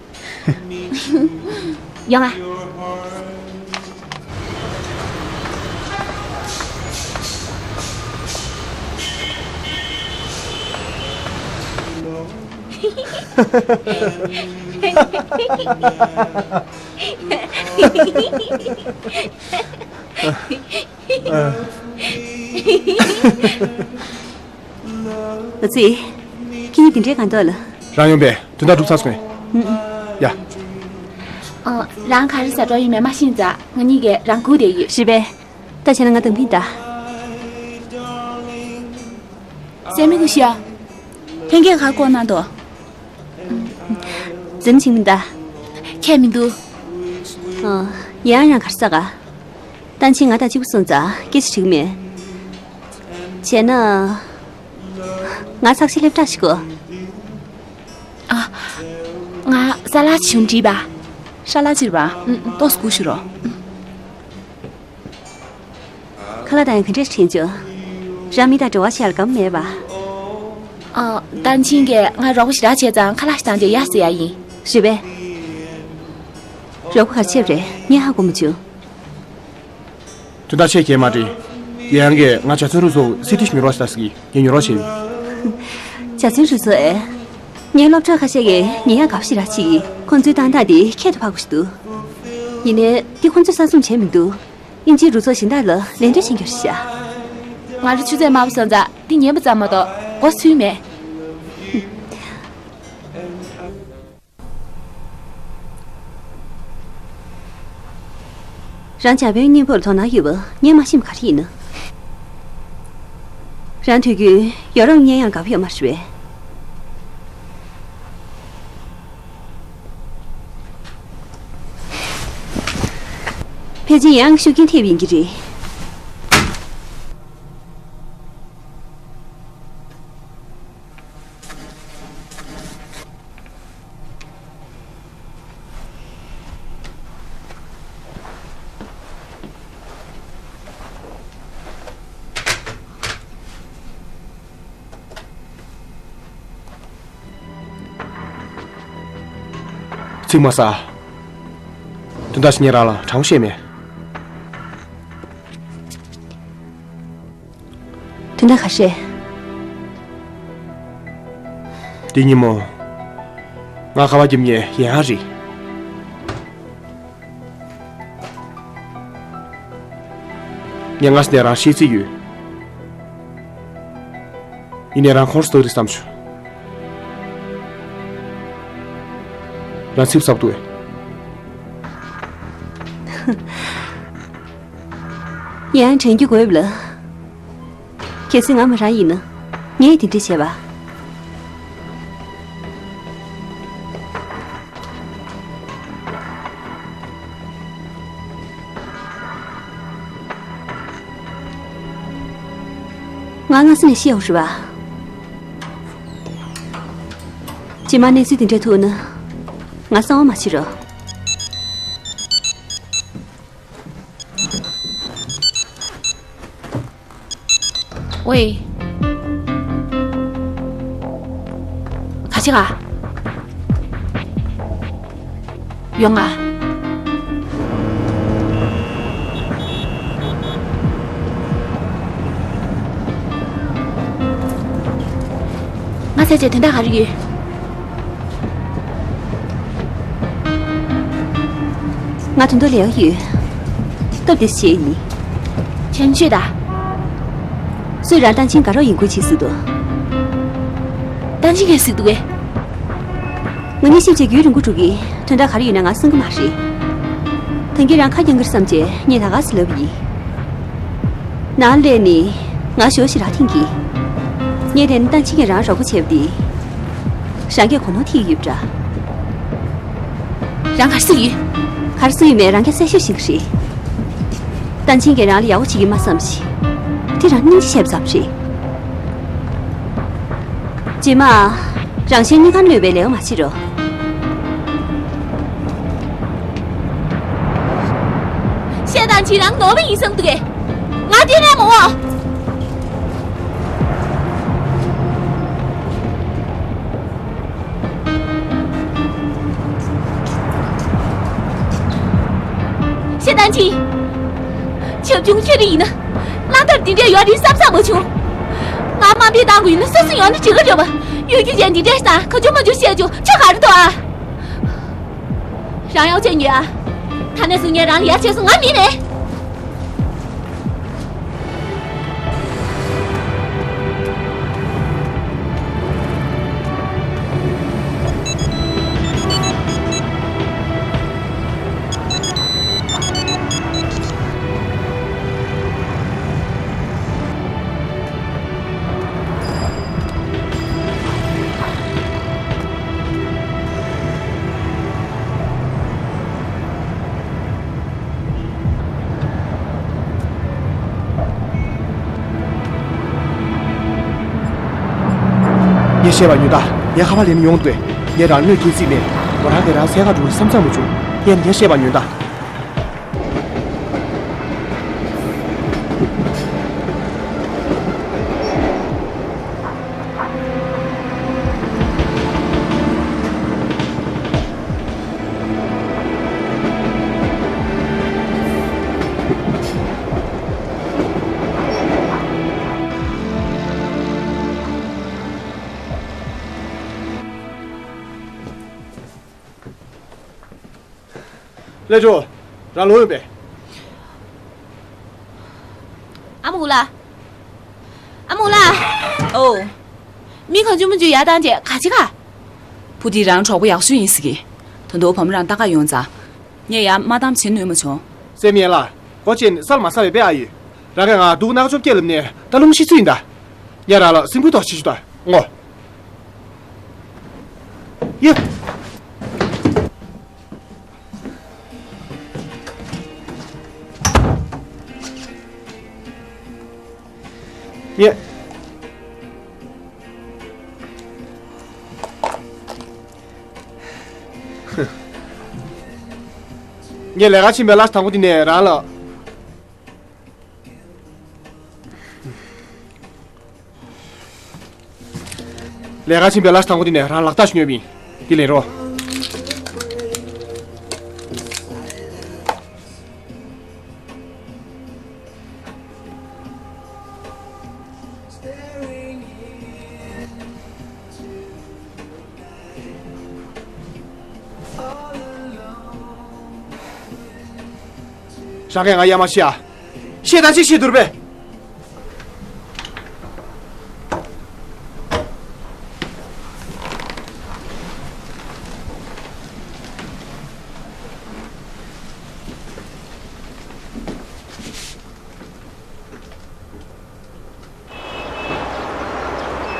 ཡོང་ང་། ཨ་ཙི། ཁྱེད་གཉིས་དེ་འདྲའི་གང་འདུག་ལ། རང་ཡོང་པས་དོན་དག་འགྲུབ་ཚར་སོང་ངས། ཨུ་ཨུ། ཡ། ཨོ། རང་ག་རེ་ཟ་འགྲོ་ཡོད་མེད་མ་ཤེས་ཙང་ང་གཉིས་ཀས་རང་སྒུག་བསྡད་ཡོད། རེད་པས། ད་བྱས་ན་ང་འདང་གི་ཡིན་ད། སེམས་མི་དགོས་ཤི་ཡ། ལྷན་རྒྱས་ག་རེ་བསྐོར་གནང་འདུག་འཛེམ་བྱེད་མི་གདའ། ཁྱད་མི་འདུག་ཨ། ཡང་རང་གར་ས་ག་ཏན་ཆིན་ང་དང་གཅིག་པུ་སོང་ཙང་སྐད་ཆ་དྲིས་མེད། བྱས་ན། ང་ཚགས་ཤིག་སླེབས་གྲབས་ཤིག་གོ་ཨ། ང་ས་ལ་ཆུང་དྲིས་པ། ཧྲ་ལ་ཅིར་བ། ཏོག་སྐུ་ཞུ་རོགས། ཁ་ལག་དང་ག་འདྲས་དྲན་བྱུང་། རང་མི་དང་འབྲེལ་བ་བྱེད་ཡག་གམ་མེད་པ། ཨ། ཏན་ཆིན་གྱིས་ང་རོགས་པ་ཞེ་དྲག་བྱས་ཙང་ཁ་ལག་ཞིག་བཏང་རྗེས་ཡར་ཟེར་ཡག་ཡིན། རེད་པས། རོགས་པ་ག་རེ་བྱས་པ་རེད། ངས་ཧ་གོ་མ་བྱུང་། དོན་དག་ཆེ་གས་མ་རེད། ཡང་གིས་ང་འཇའ་ཚོན་རུ་ཚོགས་སི་ཏི་ཞིག་ཉོ་རོགས་ཞེས་ཟེར་གི་ངས་ཉོ་རོགས་བྱས་ཡོད། འཇའ་ཚོན་རུ་ཚོགས་ཨེ། ངའི་སློབ་གྲོགས་ཁ་ཤས་ཀྱིས་ཉེས་ཡངས་དགའ་པོ་ཞེ་དྲག་བྱེད་ཀྱི། ཁོང་ཚོའི་བཏང་སྟངས་དེ་ཁྱད་དུ་འཕགས་པ་ཞིག་འདུག་ཡིན་ནའི་དེ་ཁོང་ཚོས་གསར་རྩོམ་བྱས་མི་འདུག་དབྱིན་ཇིའི་རུ་ཚོགས་གཞན་དག་ལ་ལེན་འདོད་བྱེད་མཁན་རེད་ཤག་ང་རང་ཆུ་ཚོད་མང་པོ་སོང་ཙང་འདི་ཉན་པ་ཙམ་མ་གཏོགས་མགོ་ཚོས་མེད། རང་འཇར་པན་མཉེས་པོར་དོ་སྣང་ཡོད་པ་ངས་མ་ཤེས་པ་ག་རེ་ཡིན་ན། རང་དུས་རྒྱུན་ཡོ་རོབ་ཉལ་ཡང་དགའ་པོ་ཡོད་མ་རེད་པས། ཕལ་ཆེར་ཡང་ཤུགས་རྐྱེན་ཐེབས་ཡིན་གྱི་རེད། ཚིག་མ་ཟ། དོན་དག་ཞིག་ངས་རང་ལ་དྲང་པོ་བཤད་མེད། དོན་དག་ག་རེ་རེད། འདི་ཉིན་མོ། ང་ཁ་པར་རྒྱབ་མཁན་ཡན་ཧ་རེད། ངས་སྔ་ས་ནས་རང་ཤེས་རྩིས་ཡོད། ཡིན་ནའི་རང་ཁོང་ཁྲོ་ཟ་གི་རེད་བསམ་བྱུང་། རང་ཚིག་ཟབ་འདུག་ཨེ། ཡང་དྲན་རྒྱུ་དགོས་པ་ལ། གལ་སྲིད་ང་མ་རང་ཡིན་ན། ངས་དེ་འདྲ་བྱས་པ། ང་སྔ་ས་ནས་ཤེས་ཡོད་རེད་པ། རྗེས་མ་གནས་ཚུལ་དེ་འདྲ་ཐུག་ན། ང་གསང་བ་མ་བྱེད་རོགས། ཝེ། ག་ཅི་ག་ཡོང་ང་། ང་ཚོའི་རྗེས་དོན་དག་ག་རེ་ཡོད། ང་དོན་དུ་ལས་ཡོད། སྟབས་བདེ་བྱས་ཡིན། ཁྱེད་ཆོས་ད། སུས་རང་ཏན་ཆིན་དགའ་རོགས་ཡིན་ཁུལ་བྱེད་སྲིད་དོ། ཏན་ཆིན་གས་སྲིད་འདུག་གས། ང་གཉིས་ཤེས་བྱས་རྒྱུན་རིང་པོ་འགྲོ་གི། དོན་དག་ག་རེ་ཡོད་ན་ང་གསུང་གི་མ་རེད། ད་ ད་གིན་རང་ཁ་རྐྱང་གིར་བསམ་བྱས་ངས་ད་ག་སེ་ལབ་ཡིན། ནང་སླེབས་ནས་ང་ཞོ་ཞིག་རག་ཐེངས་ཀྱིས། ངས་དེ་ནི་ཏན་ཆིན་གྱིས་རང་རོགས་པ་བྱས་པ་དེ། རང་གིས་གོ་ནོར་ཐེབས་ཡོད་པ་འདྲ། རང་ག་རེ་ཟེར་ཡོད། ག་རེ་ཟེར་ཡོད་མེད་རང་གིས་གསལ་ཤོས་ཤིག་རེད། ཏན་ཆིན་གྱིས་རང་ལ་ཡག་པོ་བྱེད་ཀྱི་མ་བསམ་ཞིག་དེ་རང་སྙིང་རྗེ་བྱས་པ་ཙམ་རེད། རྗེས་མ། རང་གཞན་གཉིས་ཀར་གནོད་པའི་ལས་ཀ་མ་བྱེད་རོགས། ཤེས་ཏན་ཆིན་རང་ནོར་བུ་ཡིན་བསམ་འདུག་གས། ང་དེ་ངས་མོ། ཤེས་ཏན་ཆིན། བྱབ་ཆུང་ཁྱོད་རང་ཡིན་ན། གླང་དར་འདི་འདྲ་ཡོད་རེད་བསམ་བསམ་མ་བྱུང་། ང་དམའ་འབེབས་བཏང་དགོས་ཡོད་ན་སོ་སོ་ཡོང་ན་འགྲིག་གི་རེད་པ། གཡོ་སྒྱུ་ཅན་འདི་འདྲ་ཞིག་དང་ག་ཅུང་མ་ཅུང་བཤད་རྒྱུ་ཆོ་ག་རེ་འདུག་ཨ། རང་ཡག་བྱས་ཉོས་ཨ། ད་ནས་བཟུང་ངས་རང་ལ་ཡ་བྱས་སོང་ང་མིན་ནས། ངས་བཤད་པ་ཉོན་དང་། ངས་ཁ་པར་ལེན་ནས་ཡོང་འདུག་པས། ངས་རང་གནོད་སྐྱེལ་རྩིས་མེད། མོ་རང་གིས་རང་བསད་ག་འགྲོ་གི་བསམ་བསམ་མ་བྱུང་། ངས་ངས་བཤད་པ་ཉོན་དང་། ལས་ཆོ། རང་ལོག་ཡོང་པས། ཨ་མ་འུ་ལགས། ཨ་མ་འུ་ལགས། ཨོ། མི་གང་བྱུང་མི་བྱུང་ཡར་བཏང་རྗེས་ག་བྱེད་ག་བུ་དེ་རང་གྲོགས་པོ་ཡག་ཤོས་ཡིན་ཟེར་གི། ད་དུང་བུ་མོ་རང་ལྟ་ག་ཡོང་ཙང་། ངས་ཡར་མ་བཏང་བྱེད་ནུས་མ་བྱུང་། སེམས་ཡན་ལ། སྒོ་ཕྱེ་ནས་སལ་མ་ཟ་བས་པས་ཨ་ཡོད། རང་གིས་ང་སྡུག་ནག་ཅོབ་སྐྱེལ་ལབ་ནས་ད་རླུང་ཤི་ཚུལ་ཡིན་ད། ངས་རང་ལ་སྲིན་བུའི་ཐོག་ཆེ་ཞུ་ད་ངོ་། ཡ། ཡ། ངས་ལས་ཀ་ཕྱིན་པའི་ལ་དང་པོ་དེ་ནས་རང་ལ། ལས་ཀ་ཕྱིན་པའི་ལ་དང་པོ་དེ་ནས་རང་ལག་རྟགས་ཤིག་ཉོས་པ་ཡིན། འདི་ལེན་རོགས། རང་གིས་ང་ཡ་མ་བྱེད་ཨ། ཤེས་དང་ཅི་ཤེས་དུར་བས།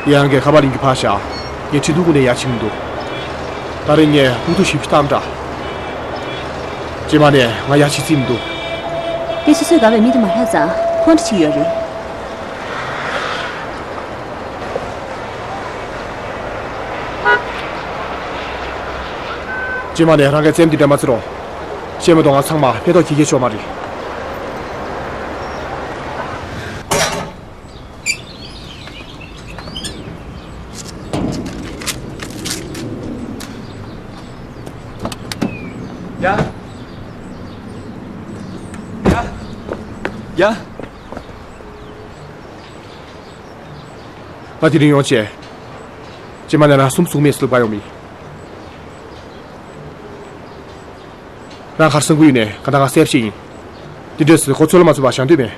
ཡང་གིས་ཁ་པར་ལེན་རྒྱུ་ཕར་བཞག་ངས་ཁྲིན་ཏུའུ་ཁུག་ནས་ཡར་ཕྱིན་འདུག་ད་རེས་ངས་ཧུ་ཐུ་ཞིབ་ཞིབ་བཏང་འདྲ། རྗེས་མ་ནས་ང་ཡར་ཕྱིན་རྩིས་མི་འདུག་དེ་སོ་སོས་དགའ་བའི་མི་དེ་མ་ལྷག་ཙང་ཁོང་ཁྲི་ཆིག་ཡོད་རེད། རྗེས་མ་ནས་རང་གིས་རྩེད་མོ་འདི་འདྲ་མ་རྩེ་རོགས། ཤེས་མ་གཏོགས་ང་ཚང་མ་ཕན་ཐོགས་ཁྱེད་ཀྱི་ཆོག་མ་རེད། ཡ། ཡ། ཡ། ང་དེ་རིང་ཡོང་བྱས། རྗེས་མ་ནས་རང་སུམ་གཟུགས་མེད་སུ་ལ་ཡོང་མི། རང་གར་སང་གུ་ཡིན་ནས་ག་ད་ང་གསལ་བཤད་ཡིན། འདི་འདྲས་སུ་ཁོ་ཚོ་ལ་མ་ཚུད་པ་བཞག་འདོད་མེད།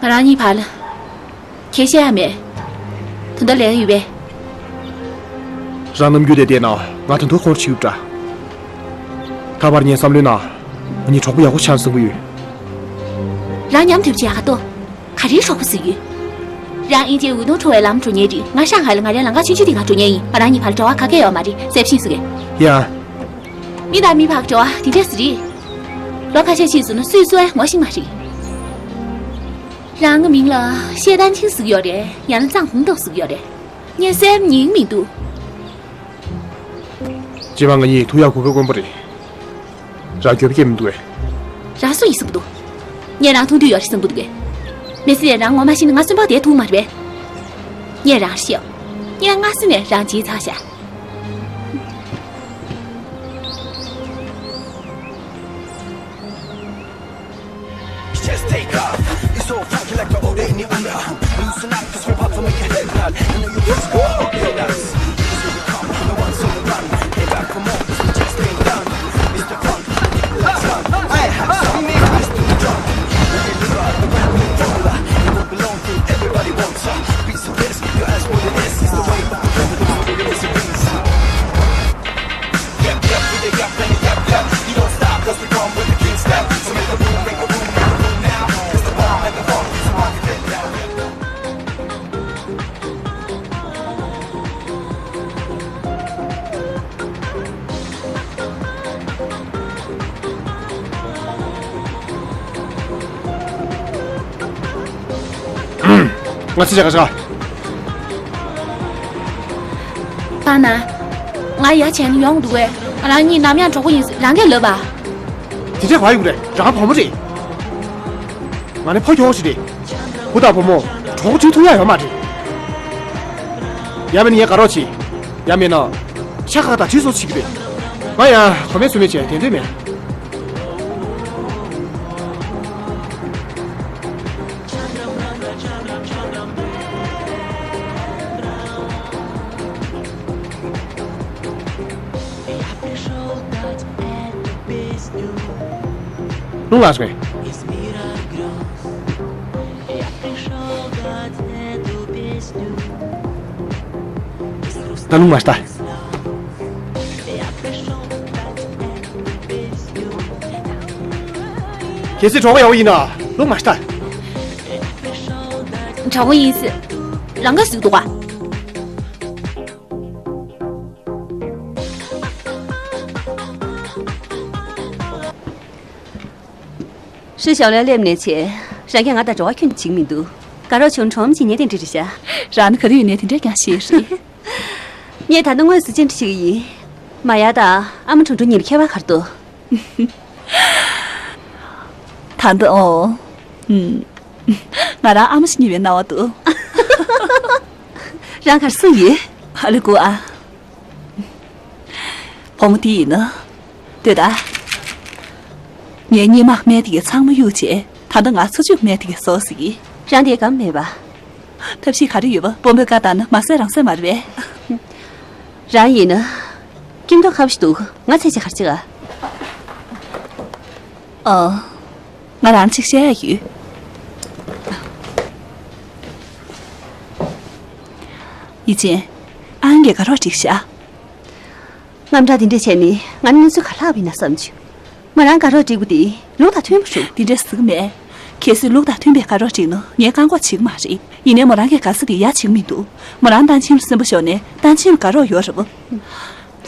ང་རང་གཉིས་བར་ལ། ཁྱེད་བཤད་ཡ་མེད། དོན་དག་ལས་ཡོད་པས། རང་ནམ་རྒྱུན་དེ་བལྟས་ན་ང་ད་དུང་ཁོང་ཁྲོ་ཞིག་འདྲ། ད་བར་ངས་བསམ་བློའི་ནང་ ང་གཉིས་གྲོགས་པོ་ཡག་པོ་ཆགས་བསམ་གྱི་ཡོད། རང་མཉམ་དུ་ཡོད་པ་ཅིག་ཡག་ག་ཏོ། ག་རེའི་གྲོགས་པོ་ཟེར་ཡོད། རང་དབྱིན་ཇིའི་འོད་སྟོང་འཕྲོ་བའི་ལམ་འགྲོ་མཁན་རེད། ང་ཧྲང་ཧའེ་ལ་ང་རའི་ལམ་ཁ་ཆུང་ཆུང་དེ་སྒང་འགྲོ་མཁན་ཡིན། ང་རང་གཉིས་བར་ལ་འབྲེལ་བ་ག་གེ་ཡོད་མ་རེད། གསལ་པོ་ཤེས་སོང་ངས། ཡ། མི་དང་མི་བར་གྱི་འབྲེལ་བ་དེ་འདྲས་ཟིག་རེད། ལོ་ཁ་ཤས་ཕྱིན་སོང་ན་སུས་སུ་ཡང་ངོ་ཤེས་མ་རེད། རང་གི་མིང་ལ་ཤེ་ཏན་ཆིན་ཟེར་གྱི་ཡོད་རེད། ཡང་ན་ཙང་ཧུང་ཏོ་ཟེར་གྱི་ཡོད་རེད། ངས་སེམས་ཉིན་མི་འདུག་རྗེས་མ་ང་གཉིས་ཐུག་ཡག་གུ་པའི་དཀོན་པོ་རེད། རང་འགྱོད་པ་སྐྱེ་མི་འདུག་གས། རང་སུ་ཡིན་བསམ་གྱི་འདུག་ངས་རང་མཐོང་འདོད་ཡོད་རེད་བསམ་གྱི་འདུག་གས། མི་ཚེ་ནས་རང་ངོ་མ་ཤེས་ན་ང་སེམས་པ་བདེ་ཐུབ་མ་རེད་པས། ངས་རང་ཤེས། ངས་སྔ་ས་ནས་རང་བརྗེད་ཚར་ཤག Just take off. It's so funky like the old day in the under. Loosen up, this hip hop to make your head nod. I know you just go, play nuts. This is the come, no one's on the run. Hey, back for more, this is just ain't done. It's the fun, let's run. I have some mix, this to the drum. Let me ride the brand new formula. It won't be long till everybody wants some. Piece of this, your ass wouldn't miss. It's the way back, the rhythm is the reason. Yep, yep, we dig up and yep, yep. You don't stop, 'cause we come with the king step. So make a move, make a move, make a move now. It's the bomb and the funk is about to get down. ང་ཚོ་ཆ་ག་ཆ་ག་པ་ན། ང་ཡ་བྱས་ན་ཡོང་འདུག་གས། ང་རང་གཉིས་ནམ་ཡང་གྲོགས་པོ་ཡིན་ཟེར་རང་གིས་ལབ་པ། དེ་འདྲ་ག་ཡོང་རེད། རང་བུ་མོ་རེད། ང་ནི་ཕ་གྱོགས་ཤིག་རེད། བུ་དང་བུ་མོ་གྲོགས་པོ་བྱེད་ཐུབ་ཡ་ཡོད་མ་རེད། ཡང་མིན་ན་ངས་དགའ་རོགས་བྱེད། ཡང་མིན་ན་ཤ་ཁ་དང་གྲི་སོགས་བྱེད་ཀྱི་རེད། ང་ཡང་གོ་མེད་ཚོད་མེད་བྱས་དེ་འདོད་མེད། རླུང་ལངས་སོང་ངས། ད་རླུང་མ་ཤི་ད། གལ་སྲིད་གྲོགས་པོ་ཡག་པོ་ཡིན་ན་རླུང་མ་ཤི་ད། གྲོགས་པོ་ཡིན་ཟེར། རང་ག་ཟིག་འདུག་ག་ཧྲི་ཞའོ་ལན་སླེབས་ནས་བྱས། རང་གིས་ང་དང་འབྲེལ་བ་ཁྱོན་ནས་བྱེད་ཀྱི་མི་འདུག་དགའ་རོགས་བྱུང་ཁྲོམ་གྱི་ཉེ་དེ་འདྲ་རེད་ཤག་རང་ནི་ག་རེ་ཡོད་ནས་དེ་འདྲ་ཀྱང་ཤེས་རེད། ངས་ད་ནི་དངོས་སུ་བཅར་འདྲི་བྱེད་ཀྱི་ཡིན། མ་ཡ་དང་ཨ་མ་ཁྲུང་ཁྲུང་གཉིས་ལ་ཁྱད་པར་ག་རེ་འདུག་ད་འདི་ཨོ། ཨུམ། ང་རང་ཨ་མ་ཞིག་ཉེ་བའི་སྣང་བ་འདུག་རང་གར་སུ་ཡིན། ཨ་ལེ་ཀུ་ཨ། བུ་མོ་དེ་ཡིན་ནོ། ལྟོས་དང་། ངའི་སྔོན་མ་སྨན་དེ་གས་ཚང་མ་གཡུགས་བྱས། ད་ལྟ་ང་ཚོ་ཆུ་སྨན་དེ་གས་བཟོ་ཟིག་གི་རང་དེ་གམ་མེད་པ། ཐབས་ཤེས་ག་རེ་ཡོད་པ། དཔོན་པོའི་བཀའ་ལྟར་ན་མ་བསད་རང་བསད་མ་རེད་པས། རང་ཡིན་ན། སྐྱིད་མདོག་ཁ་པོ་ཞིག་འདུག་ང་ཚེ་ཆེ་གར་ཅིག་ཨ། ཨ། ང་རང་ཅིག་བཤད་ཡ་ཡོད། ཡི་ཅན། ཨང་གིས་དགའ་རོགས་བསྒྲིགས་ཤག་དངངས་སྐྲག་དེ་འདྲས་བྱས་ནས་ང་ནི་གནས་ཚུལ་ག་ལྷག་པ་ཡིན་ན་བསམ་བྱུང་། མོ་རང་དགའ་རོགས་བསྒྲིགས་པ་དེ་ལུགས་དང་མཐུན་པ་རེད། དེ་འདྲས་ཟེར་གི་མེད། གལ་སྲིད་ལུགས་དང་མཐུན་པའི་དགའ་རོགས་བསྒྲིགས་ན་ངས་བཀག་འགོག་བྱེད་ཀྱི་མ་རེད། ཡིན་ནའི་མོ་རང་གིས་དགའ་ས་དེ་ཡ་བྱེད་ཀྱི་མི་འདུག་མོ་རང་ཏན་ཆིན་ལ་སེམས་པ་ཤོར་ནས་ཏན་ཆིན་ལ་དགའ་རོགས་ཡོད་རེད་པ།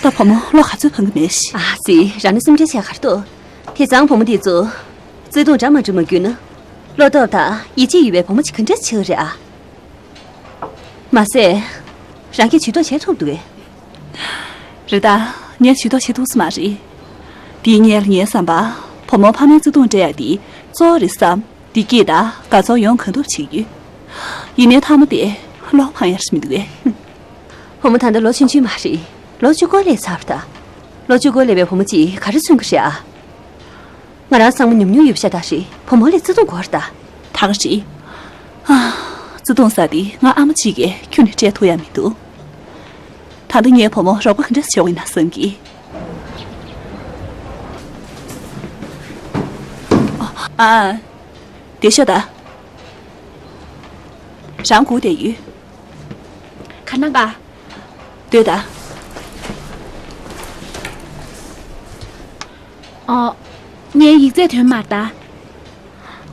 ད་བུ་མོ་བློ་ག་ཚོད་ཕམ་གི་མེད་ཤི། ཨ་ཙི། རང་ནི་སེམས་ཁྲལ་བྱས་ག་རེ་འདུག་དེ་ཙང་བུ་མོ་འདི་ཚོ་བརྩེ་དུང་འདྲ་མ་འདྲ་མ་བརྒྱུད་ན། བློ་སྟོབས་དང་ཡིད་ཆེས་ཡོད་པའི་བུ་མོ་ཅིག་ག་འདྲ་ཆགས་རེད་ཨ། མ་ཟད། རང་གིས་ཇུས་གཏོགས་བྱེད་ཐུབ་འདུག་གས། རེད་ད། ངས་ཇུས་གཏོགས་བྱེད་ཐུབ་ས་མ་རེད། དེའི་སྔོན་ལ་ངའི་བསམ་པར་བུ་མོ་ཕ་མའི་བརྩེ་དུང་སྤྲད་ཡ་དེ་གཙོ་བོ་རེད་བསམ། བདེ་སྐྱིད་དང་དགའ་ཚོར་ཡོང་གང་ཐུབ་བྱེད་ཀྱི་ཡོད། ཡིན་ནའི་མཐའ་མ་དེ་བློ་ཕམ་ཡ་རེད་མི་འདུག་གས། བུ་མོ་ད་ལྟ་ལོ་ཆུང་ཆུང་མ་རེད། ལོ་བཅུ་དགུ་སླེབས་ཚར་བ་ད། ལོ་བཅུ་དགུ་སླེབས་པའི་བུ་མོ་གཅིག་ག་རེ་མཚོན་གི་རེད་ཨ། ང་རང་བསམ་བློ་ཉུང་ཉུང་ཡོད་པ་ཤ་སྟག་རེད། བུ་མོ་ལ་བརྩེ་དུང་དགོས་རེད་ད། ད་ག་རེད། ཨ། བརྩེ་དུང་ཟེར་དེ་ང་ཨ་མ་གཅིག་གིས་ཁྱོན་ནས་སྤྲད་ཐུབ་ཡ་མི་འདུག་ད་ལྟ་ངའི་བུ་མོ་རོགས་པ་ག་འདྲ་བྱེད་དགོས་ཡིན་ན་བསམ་གི། ཨ། བསྡད་ཤོག་ད། རང་སྒུག་བསྡད་ཡོད། ག་ན་ག་ལྟོས་དང་། ཨ། ངའི་ཡིག་ཚད་ཐོན་མ་རེད་ད།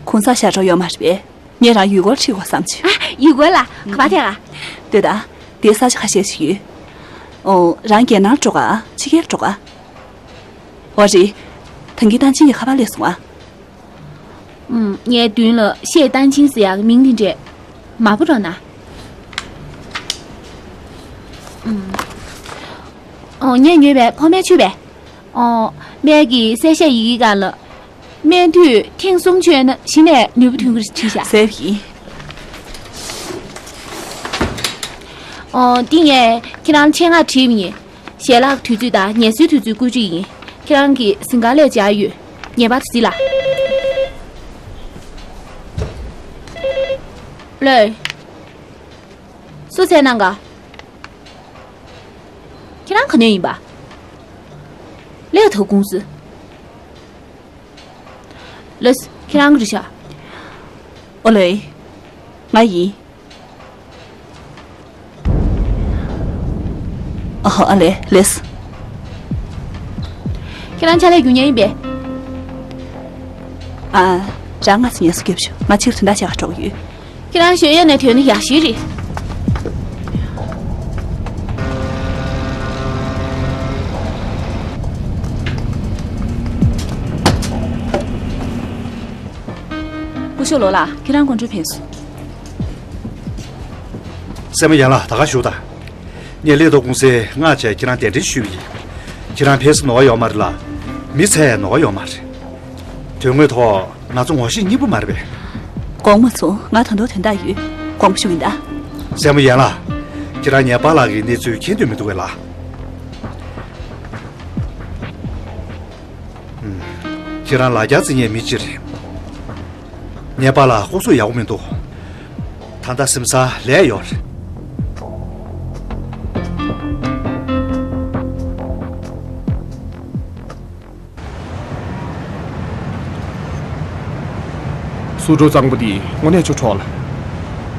གུང་སེང་ཞག་གྲངས་ཡོད་མ་རེད་པས། ངས་རང་ཡུལ་སྐོར་ཁྲིད་དགོས་བསམ་བྱུང་། ཨ། ཡུལ་སྐོར་ལ་ག་པར་ཐད་ག་ལྟོས་དང་། དེ་ས་ཆ་ཁ་ཤས་ཤིག་ཡོད། ཨོ། རང་རྒྱལ་ནང་འགྲོ་ག་ཕྱི་རྒྱལ་འགྲོ་ག་འོ་རེད། ད་གིན་ཏན་ཅིན་གྱི་ཁ་པར་སླེབས་སོང་ཨ། ཨུམ། ངའི་མདུན་ལ་ཤེས་ཏན་ཆིང་ཟེར་ཡག་གི་མིང་དེ་འདྲས། མ་བུ་རོ་ན། ཨུམ། ཨོ། ངས་ཉོས་པའི་ཕོ་སྨན་མཆོད་པས། ཨོ། སྨན་གྱི་གསལ་བཤད་ཡི་གེ་སྒང་ལ། སྨན་དུས་ཐེངས་གསུམ་མཆོད་ན་གཞི་ནས་ནུས་པ་ཐོན་གྱི་རེད་བྲིས་ཤག་སེབ་ཡིན། ཨོ། འདི་ངས་ཁྱེད་རང་ཆེད་མངགས་བྲིས་པ་ཡིན། ཞལ་ལག་དུས་ཚོད་དང་ངལ་གསོའི་དུས་ཚོད་བཀོད་སྒྲིག་ཡིན། ཁྱེད་རང་གི་གཟིམ་ཁང་སླེབས་བྱས་ཡོད། ངེས་པར་དུ་གཟིགས་ལ། ལོས། སུ་བཙལ་གནང་ག་ཁྱེད་རང་ག་ནས་ཡིན་པ། ལས་ཐོག་ཀུང་སི། ལོས། ཁྱེད་རང་གི་རེད་ཤག་ཨོ་ལོས། ང་ཡིན། ཨ་ཧ། ཨ་ལེ་ལེས། ཁྱེད་རང་ཕྱག་ལས་རྒྱུ་ཉེ་ཡིན་པས། ཨ། རང་ང་ཚོ་ངལ་གསོ་རྒྱབ་ཤོག་ང་ཕྱིར་དོན་དག་བྱེད་ག་འགྲོ་གི་ཡོད། ཁྱེད་རང་ཞོན་ཡས་ནས་ཐོན་ན་ཡག་ཤོས་རེད། སྐུ་ཞབས་ལོ་ལགས། ཁྱེད་རང་དགོང་དྲོ་ཕེབས་སོང་། སྲས་མོ་ཡན་ལགས། ད་ག་བཞུགས་དང་། ངས་ལས་ཐོག་ཀུང་སིའི་མངགས་བྱས་ཁྱེད་རང་གདན་འདྲེན་ཞུས་པ་ཡིན། ཁྱེད་རང་ཕེབས་ས་ནོར་བ་ཡོད་མ་རེད་ལ། མི་ཚད་ནོར་བ་ཡོད་མ་རེད། དོན་དངོས་ཐོག་ང་ཚོ་ངོ་ཤེས་གཉིས་པོ་མ་རེད་པས། དགོངས་མ་ཚོམ། ང་ད་དུང་དོན་དག་ཡོད། དགོངས་པ་ཞུ་ཡིན་ད། སྲས་མོ་ཡན་ལགས། ཁྱེད་རང་ངའི་པཱ་ལགས་ཀྱི་གནས་ཚུལ་མཁྱེན་འདོད་མི་འདུག་གས་ལགས། ཨུམ། ཁྱེད་རང་ལ་རྒྱ་རྩེ་ཉེ་མི་གཅིག་རེད། ངའི་པཱ་ལགས་ལྐོག་གསོད་ཡག་པོ་མི་འདུག་ད་ལྟ་སེམས་སང་ལས་ཡོད་རེད། སུ་འགྲོ་གཙང་པོ་འདི་དངོས་གནས་ཅུང་འཕྲོག་ལ།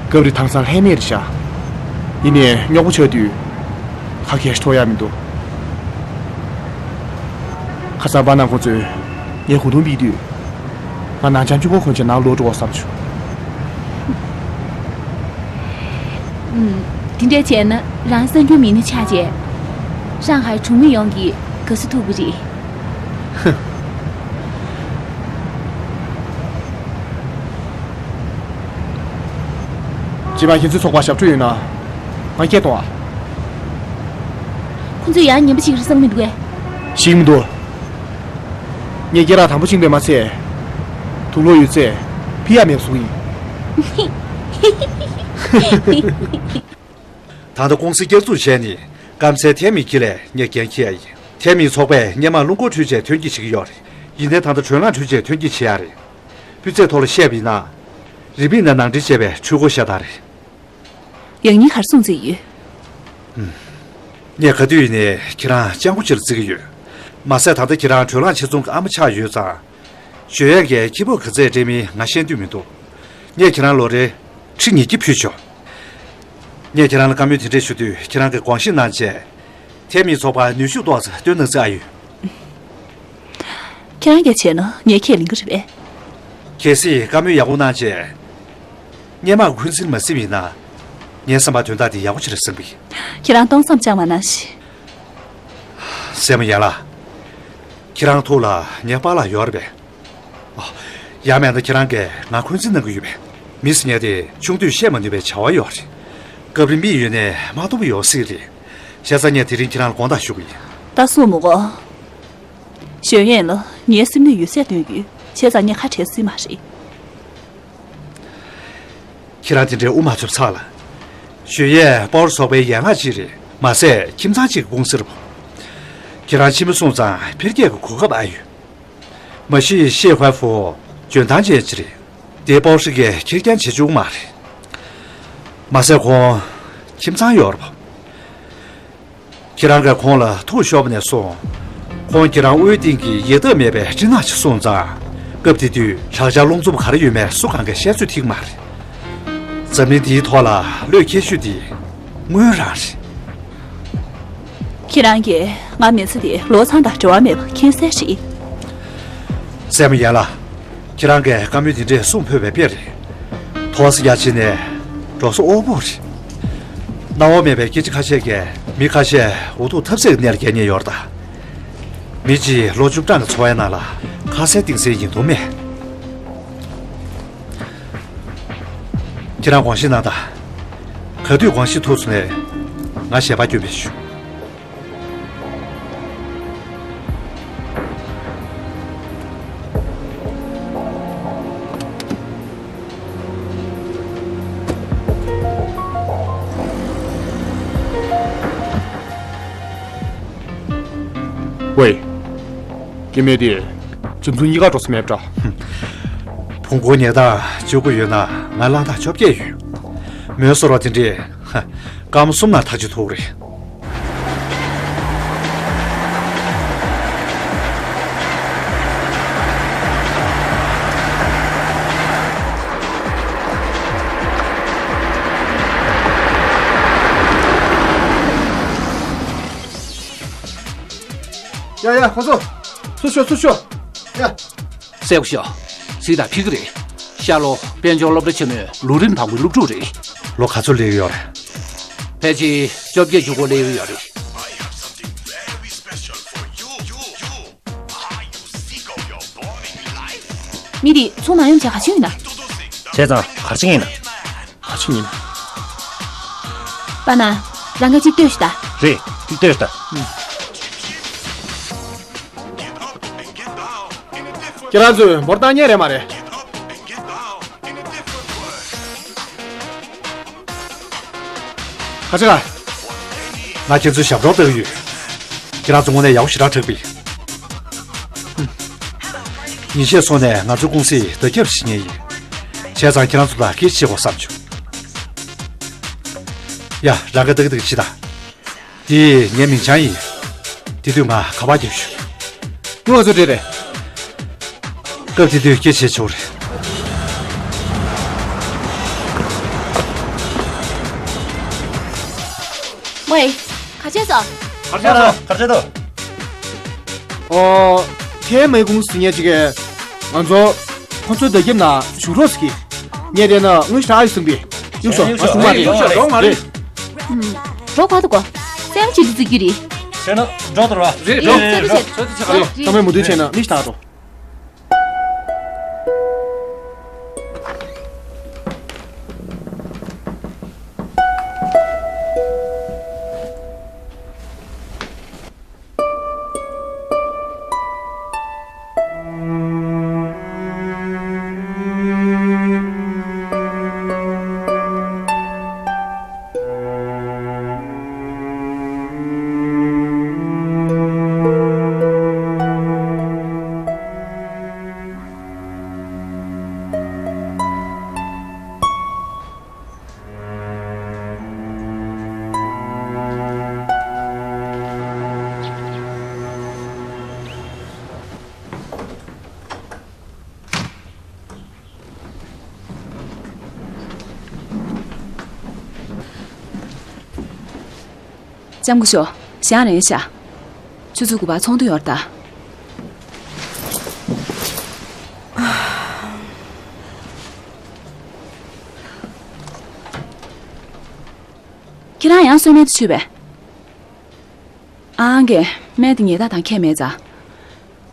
སྐབས་རེ་དྭངས་གཙང་ལྷད་མེད་རེད་ཤག་ཡིན་ནའི་རྙོག་པོ་ཆགས་དུས་ཁ་གས་འཕྲོག་ཡག་མི་འདུག་ཁ་སང་པ་ན་ཁོང་ཚོས་ངའི་གོས་ཐུང་ཕུད་དུས། ང་ནང་ཆང་གཅིག་པོ་གོན་བྱས་ནང་ལོག་འགྲོ་བསམ་བྱུང་། ཨུམ། དེ་འདྲ་བྱས་ན་རང་གསར་འགྱུར་མི་སྣ་ཆགས་བྱས། ཧྲང་ཧའེ་གྲོང་མི་ཡོངས་ཀྱི་དགའ་བསུ་ཐོབ་ཀྱི་རེད། ཅི་མ་ཁྱེད་ཚོའི་ཚོགས་པ་ཞབས་བྲོ་ཡོད་ན་ང་སྐད་གཏོང་ཨ། ཁོང་ཚོས་ཡང་ངན་པ་ཞིག་རེད་བསམ་གྱི་མི་འདུག་གས། ཞིག་མི་འདུག་ངས་སྐེ་རགས་དམ་པོ་བཅིངས་པས་མ་ཚད། དུག་ལོག་ཡོད་ཚད་ཕི་ཡ་མེད་པ་བཟོ་གི་ཡིན། ད་ལྟ་ཀུང་སི་བསྐྱར་འཛུགས་བྱས་ནས་སྐམ་སའི་ཐའེ་མི་ཁྱི་ལས་ངས་འགན་འཁྱེར་ཡ་ཡིན། ཐའེ་མིའི་ཚོགས་པས་སྔོན་མ་རླུང་འཁོར་འཕྲུལ་ཆས་ཐོན་སྐྱེད་བྱེད་ཀྱི་ཡོད་རེད། ཡིན་ནའི་ད་ལྟ་དྲོད་རླངས་འཕྲུལ་ཆས་ཐོན་སྐྱེད་བྱེད་ཡ་རེད། སྤུས་ཚད་ཐོག་ལ་བཤད་པ་ཡིན་ན། རི་པིན་ནས་ནང་འདྲེན་བྱས་པའི་འཕྲུལ་འཁོར་ཤ་སྟག་རེད། ཡང་སྙིང་གར་སོང་བརྩིས་ཡོད། ངས་ག་དུས་ཡིན་ནའི་ཁྱེད་རང་སྤྱང་པོ་ཅིག་ལ་བརྩི་གི་ཡོད། མ་ཟད་ད་ལྟ་ཁྱེད་རང་དྲོད་རླངས་ཆེད་ཚོང་གི་ཨ་མ་ཆགས་ཡོད་ཙང་། ཞོན་ཡས་ཀྱིས་ཁྱི་པོ་ག་ཚད་སྤྲད་མིན་ང་ཤེས་འདོད་མི་འདུག་ངས་ཁྱེད་རང་ལོ་རེ་ཁྲི་ཉིས་བརྒྱ་ཕུལ་ཆོག་ངས་ཁྱེད་རང་ལ་བཀའ་མོལ་དེ་འདྲས་ཞུ་དུས་ཁྱེད་རང་གིས་དགོངས་བཞེས་གནང་བྱས། ཐའེ་མིའི་ཚོགས་པར་ནུས་ཤུགས་ཏོག་ཙམ་བཏོན་གནང་རྩིས་ཨ་ཡོད། ཁྱེད་རང་གིས་བྱས་ན་ངས་ཁས་ལེན་གྱི་རེད་པས། གལ་སྲིད་བཀའ་མོལ་ཡག་པོ་གནང་བྱས། སྔོན་མ་འཁོན་འཛིན་མ་བྱས་པ་ཡིན་ན། ངའི་བསམ་པར་དོན་དག་འདི་ཡག་པོ་ཅིག་རེད་བསམ་གི། ཁྱེད་རང་སྟོང་བསམ་ཅང་མ་གནང་ཞིག་སྲས་མོ་ཡན་ལགས། ཁྱེད་རང་ཐུགས་ལ་ངའི་པཱ་ལགས་ཡོད་རེད་པས། ཨ། ཡང་མིན་ན་ཁྱེད་རང་གིས་ང་འཁོན་འཛིན་གནང་གི་ཡོད་པས། མི་ཟེར་མཁན་དེ་ཆུང་དུས་བཤད་མ་ནུས་པའི་བྱ་བ་ཡོད་རེད། སྐབས་རེ་མིག་ཡོད་ནའི་མ་མཐོང་བ་ཡོད་སྲིད་རེད། བྱས་ཙང་ངས་དེ་རིང་ཁྱེད་རང་ལ་དགོངས་དག་ཞུ་གི་ཡིན། ད་གསུངས་མི་དགོས། ཞོན་ཡས་ལ་ངའི་སེམས་ནས་འོད་ཟེར་བཏོན་ཡོད། བྱས་ཙང་ངས་ཁ་བྲལ་སྲིད་མ་རེད། ཁྱེད་རང་དེ་འདྲའི་དབུ་མ་ཚུགས་ཚར་ལ། ཞོན་ཡས་པའོ་ཚོགས་པའི་ཡན་ལག་ཅིག་རེད་མ་ཟད་ཁྱིམ་ཚང་གཅིག་གི་ཀུང་སི་རེད་པ། ཁྱེད་རང་ཕྱི་མི་སོང་ཙང་འཕེལ་རྒྱས་ཀྱི་གོ་སྐབས་ཨ་ཡོད། མ་གཞི་ཤེ་ཧྥ་ཧྥུ་འཇོན་ཐང་ཅན་ཅིག་རེད། དེ་པའོ་ཧྲི་གིས་ཁེར་རྐྱང་བྱེད་བཅུག་མ་རེད། མ་ཟད་ཁོང་ཁྱིམ་ཚང་ཡོད་རེད་པ། ཁྱེད་རང་གིས་ཁོང་ལ་ཐུགས་ཤོར་བ་ནས་བཟུང་། ཁོང་ཁྱེད་རང་དབུའི་སྟེང་གི་ཡེ་ཐག་མེད་པའི་སྤྲིན་ནག་ཅིག་སོང་ཙང་། སྐབས་དེ་དུས་བྲག་ཅ་རླུང་འཚུབ་ག་རེ་ཡོད་མེད་སུ་གང་གིས་བཤད་ཚོད་ཐིག་མ་རེད། འཛམ་གླིང་འདིའི་ཐོག་ལ་བློས་འཁེལ་ཤོས་དེ་དངུལ་རང་རེད། ཁྱེད་རང་གིས་ང་མི་ཚེ་འདི་ལོ་ཚང་དང་འབྲེལ་བ་མེད་པ་མཁྱེན་གསལ་རེད། སྲས་མོ་ཡན་ལགས། ཁྱེད་རང་གིས་བཀའ་མོལ་འདི་འདྲས་གསུངས་ཕོད་པའི་དཔེ་རེད། ཐོ་བ་སི་རྒྱ་ཆེ་ནས་འགྲོ་སོང་དབུལ་པོ་རེད། གནམ་འོག་མེད་པའི་སྐད་ཆ་ཁ་ཤས་ཀྱིས་མི་ཁ་ཤས་འུ་ཐུག་ཐབས་ཟད་ཀྱི་གནས་ལ་བསྐྱལ་ཉེན་ཡོད་རེད་ད། མི་གཅིག་ལོ་བཅུ་གྲངས་ཀྱི་འཚོ་བའི་ནང་ལ་ཁ་གསལ་གཏིང་གསལ་ཡིན་མདོག་མེད། ཁྱེད་རང་དགོངས་བཞེས་གནང་དང་། ག་དུས་དགོངས་བཞེས་ཐུབ་སོང་ནས་ང་ཞལ་པར་སྐྱོན་པས་ཞུ། ཝེ། སྐྱེ་དམན་དེ། འཇམ་རྩུབ་གཉིས་ཀ་འགྲོ་ས་མེད་པ་འདྲ། ཕུང་པོ་ཉལ་ཐང་བཅུ་དགུ་ཡོད་ན་ང་གླང་ཐང་བཅོ་བརྒྱད་ཡོད། མོས་ཟེར་བ་དེ་འདྲས། སྐར་མ་གསུམ་ནང་ཐག་གཅོད་ཐུབ་རེད། ཡ་ཡ། ཁོ་ཚོ། ཚུར་ཤོག་ཚུར་ཤོག་ཡ། སེའུ་ཤོ། གཟིགས་དང་ཕི་གི་རེད། ཤར་ལྷོ་དཔལ་འབྱོར་སློབ་གྲྭ་ཆེན་མོའི་ལོ་རིམ་དང་པོའི་སློབ་ཕྲུག་རེད། ལོ་ག་ཚོད་སླེབས་ཡོད་རེད། ཕལ་ཆེར་བཅོ་བརྒྱད་བཅུ་དགུ་སླེབས་ཡོད་རེད། མི་དེ་ཚོང་ནང་ཡོང་བྱས་ག་ཚོད་ཡིན་ན། བྱས་ཙང་ག་རེ་བྱེད་ངེས་ན། ག་ཚོད་ཡིན་ན། པ་ན། རང་ག་ཅིག་ལྟོས་ཤིག་ད། རེད། ཅིག་ལྟོས་ཤིག་ད། ཁྱེད་རང་ཚོས་འབོར་བཏང་མཁན་རེད་མ་རེད། ཁ་ཆེ་ཁ། ང་ཁྱེད་ཚོའི་ཞབས་བྲོ་ལྟ་གི་ཡོད། ཁྱེད་རང་ཚོ་དངོས་གནས་ཡག་པོ་ཞེ་དྲག་འཁྲབ་པས། ཉིན་ཤས་སོང་ནས་ང་ཚོའི་ཀུང་སིས་བརྡ་ཁྱབ་བྱེད་ཉེན་ཡིན། བྱས་ཙང་ཁྱེད་རང་ཚོ་དང་སྐད་ཆ་བྱེད་དགོས་བསམ་བྱུང་། ཡ། རང་ག་ཏག་ཏག་བྱེད་དང་། འདི་ངའི་མིང་བྱང་ཡིན། དེ་དུས་ང་ཁ་པར་རྒྱབ་ཞུ། ངོ་ཚོ་འདྲེ་རེད། སྐབས་དེ་དུས་སྐད་ཆ་བྱེད་ཆོག་རེད། ཝེ། ག་བྱས་སོང་། ག་བྱས་སོང་། ག་བྱས་སོང་། ཨོ། ཁྱེད་མའི་ཀུང་སི་ཉེ་གཅིག་གིས་ང་ཚོ་ཁོ་ཚོའི་བརྡ་ཁྱབ་ནང་ཞུགས་རོགས་ཟེར་གྱིས། ངས་བལྟས་ན་དངུལ་ཞེ་དྲག་ཡོད་བསམ་གི། གཡུག་ཤོག་ང་གཞུང་མ་རེད། གཡུག་ཤོག་རོགས་མ་རེད། རེད། ཨུམ། རོགས་ག་ཐུག་གོ། སེམས་ཅི་འདི་ཙི་གི་རེད། བྱས་ན་འགྲོ་དོར་བ། རེད། རེད། འགྲོ། ཚོད་ཚོད་ཚོད་ཚོད་ཚོད། ཚོད་ཚོད་ཚོད། ཚང་མས་མུ་མཐུད་བྱས་ན་མི་ཞེ་དྲག་འགྲོ། ལྕམ་སྐུ་ཞབས། ཞག་རན་ཤག་ཆུ་ཚོད་དགུ་པར་ཚོགས་འདུ་ཡོད་རེད་ད། ཁྱེད་རང་ཡང་གསོལ་སྨན་དེ་མཆོད་པས། ཨང་ཀི། སྨན་དེ་ཉལ་ཐ་དང་ཁྱད་མེད་ཙང་།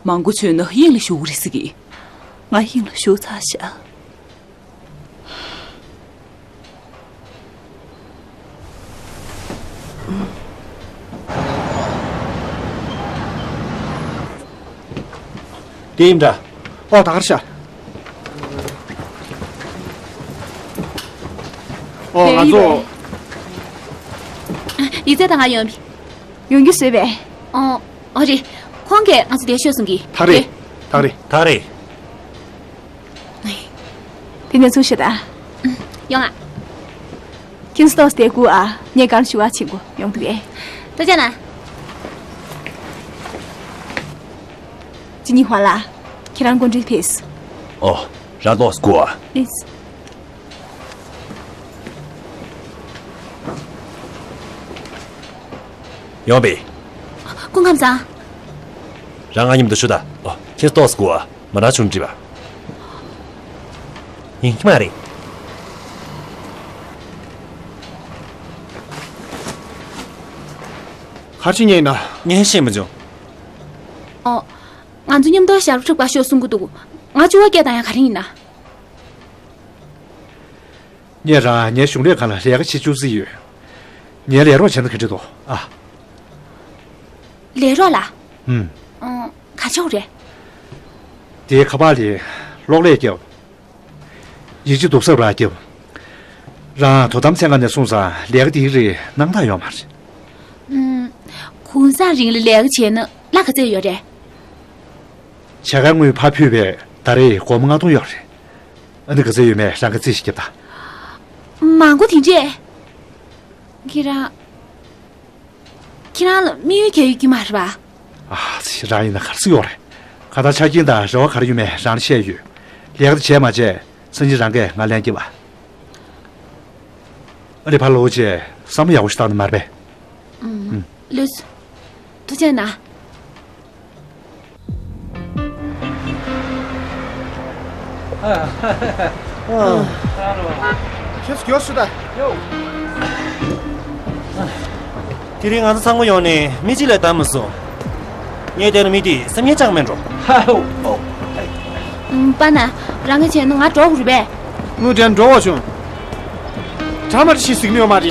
མང་པོ་མཆོད་ན་དབྱིངས་ལ་ཞུགས་ཀྱི་རེད་ཟེར་གི། ང་དབྱིངས་ལ་ཞུགས་ཚར་ཤག་དེ་ཡིན་འདྲ། ཨོ། ད་གར་ཤག་ཨོ། ང་ཚོ། ཡིག་ཚད་དང་ང་ཡོང་། ཡོང་རྒྱུ་བཟོས་པས། ཨོ། ཨོ་རེད། ཁོང་གིས་ང་ཚོ་བསྡད་ཤོག་གསུང་གི། ཐག་རེད། ཐག་རེད། ཐག་རེད། དེ་ནས་ཚུར་ཤོག་ད། ཡོང་ཨ། ཁྱེད་ཚོ་ཏོག་ཙམ་བསྡད་དགོས་ཨ། ངས་གང་ཞུ་བ་བྱེད་དགོས། ཡོང་འདུག་གས། ད་ཅག་ན། ཅི་ཉི་ཧོང་ལ། ཁྱེད་རང་སྐུ་མགྲོན་ཕེབས། ཨོ། རང་ཏོག་ཙམ་སྒུག་ཨ། ཨིས། ཡོང་པས། སྐུ་ཁམས་བཟང་། རང་ང་མཉམ་དུ་བཞུགས་དང་། ཨོ། ཁྱེད་ཏོག་ཙམ་སྒུག་ཨ། མ་ནག་ཆུང་འདྲི་བ། ཡིན་གྱི་མ་རེད། ག་རེ་བྱེད་མཁན་ཡིན་ན། ངས་ཤེས་མ་བྱུང་། ཨོ། ང་ཚོ་མཉམ་དུ་ཞབས་བྲོ་འཁྲབ་པར་ཤོག་གསུང་གི་འདུག་ང་ཚོ་བ་སྐད་བཏང་ཡ་ག་རེ་ཡིན་ན། ངས་རང་ངའི་གཞུང་ལས་ཁང་ལ་ལས་ཀ་བྱེད་བཅུག་རྩིས་ཡོད། ངའི་ལས་རོགས་བྱས་ན་ག་འདྲ་འདུག་ཨ། ལས་རོགས་ལ། ཨུམ། ཨང་། ག་ཆོག་རེད། དེའི་ཁ་པར་ལས་གློག་ཀླད་བརྒྱབ། ཡིག་ཆ་བསྡུ་གསར་རག་བརྒྱབ། རང་དོ་དམ་ཚན་ཁག་ནས་གསུངས་ཙང་ལས་ཀ་དེའི་རིགས་སྣང་དག་ཡོད་མ་རེད། ཨུམ། གུང་སེང་རིང་ལ་ལས་ཀ་བྱས་ན་གླ་ག་ཚད་ཡོད་རེད། བྱ་དགའ་དངུལ་ཕར་ཕུལ་བས་ད་རེས་སྒོར་མོ་ལྔ་སྟོང་ཡོད་རེད། ཨ་ནི་ག་ཚད་ཡོད་མེད་རང་གིས་རྩིས་ཤིག་རྒྱབ་དང་། མང་པོ་དེ་འདྲས། ཁྱེད་རང་། ཁྱེད་རང་ལ་དམིགས་ཡུལ་ག་ཡོད་ཀྱི་མ་རེད་པ། ཨ་ཙི། རང་ཡིན་ན་ག་རེ་ཟེར་ཡོད་རེད། གང་ལྟར་ཆ་རྐྱེན་དང་རེ་བ་ག་རེ་ཡོད་མེད་རང་ལ་བཤད་ཡོད། ལས་ཀ་དེ་བྱས་མ་བྱས་སང་ཉིན་རང་གིས་ང་ལན་རྒྱབ་ཨ། ཨ་ནི་ཕར་ལོག་བྱས་བསམ་བློ་ཡག་པོ་ཞིག་བཏང་ན་མ་རེད་པས། ཨུམ། ལགས་སོ། ཐུགས་རྗེ་གནང་། ཁྱེད་ཚོ་མགྱོགས་ཤོག་དང་། དེ་རིང་ང་ཚོ་ཚང་མ་ཡོང་ནས་མི་གཅིག་ལས་བསྡད་མ་སོང་། ངས་བལྟས་ན་མི་དེ་སེམས་ངན་ཅང་མེད་འགྲོ། ཨུམ། པ་ན། རང་གིས་བྱས་ན་ང་འགྲོ་དགོས་རེད་པས། དངུལ་འདྲེན་འགྲོ་བ་བྱུང་། གྲ་མ་ཞིག་གཟིགས་ནི་ཡོད་མ་རེད།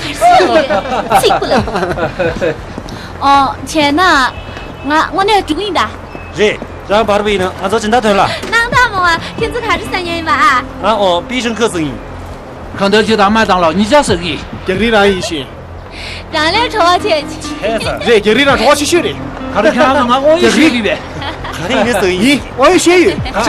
ཚིག་པོ་ལ། ཨོ། བྱས་ན། ང་དངོས་གནས་འགྲོ་གི་ཡིན་ད། རེད། རང་བར་བ་ཡིན་ན་ང་ཚོ་སྦྱིན་བདག་དོན་ལ། སྣང་དག་མོ་བ། ཁྱེད་ཚོ་ག་རེ་ཟ་མཁན་ཡིན་པ་ཨ། ང་ཨོ་པི་ཤང་ཁ་ཟིག་ཡིན། གང་ལྟར་ཅི་དང་མ་དང་ལ་གཉིས་ཆ་ཟ་གི། རྒྱག་རིང་རང་ཡིན་ཞིང་། རང་ལས་བྲོ་བ་ཆེ་ཆེ། རེད། རྒྱག་རིང་རང་བྲོ་བ་ཆེ་ཤོས་རེད། ག་རེ་ཁྱེད་རང་ང་ཨོ་ཡེ་ཤེས་ཡོད་པས། ག་རེ་ཡིན་ནས་ཟ་གི་ཡིན། ཨོ་ཡེ་ཤེས་ཡོད། ག་ཆ།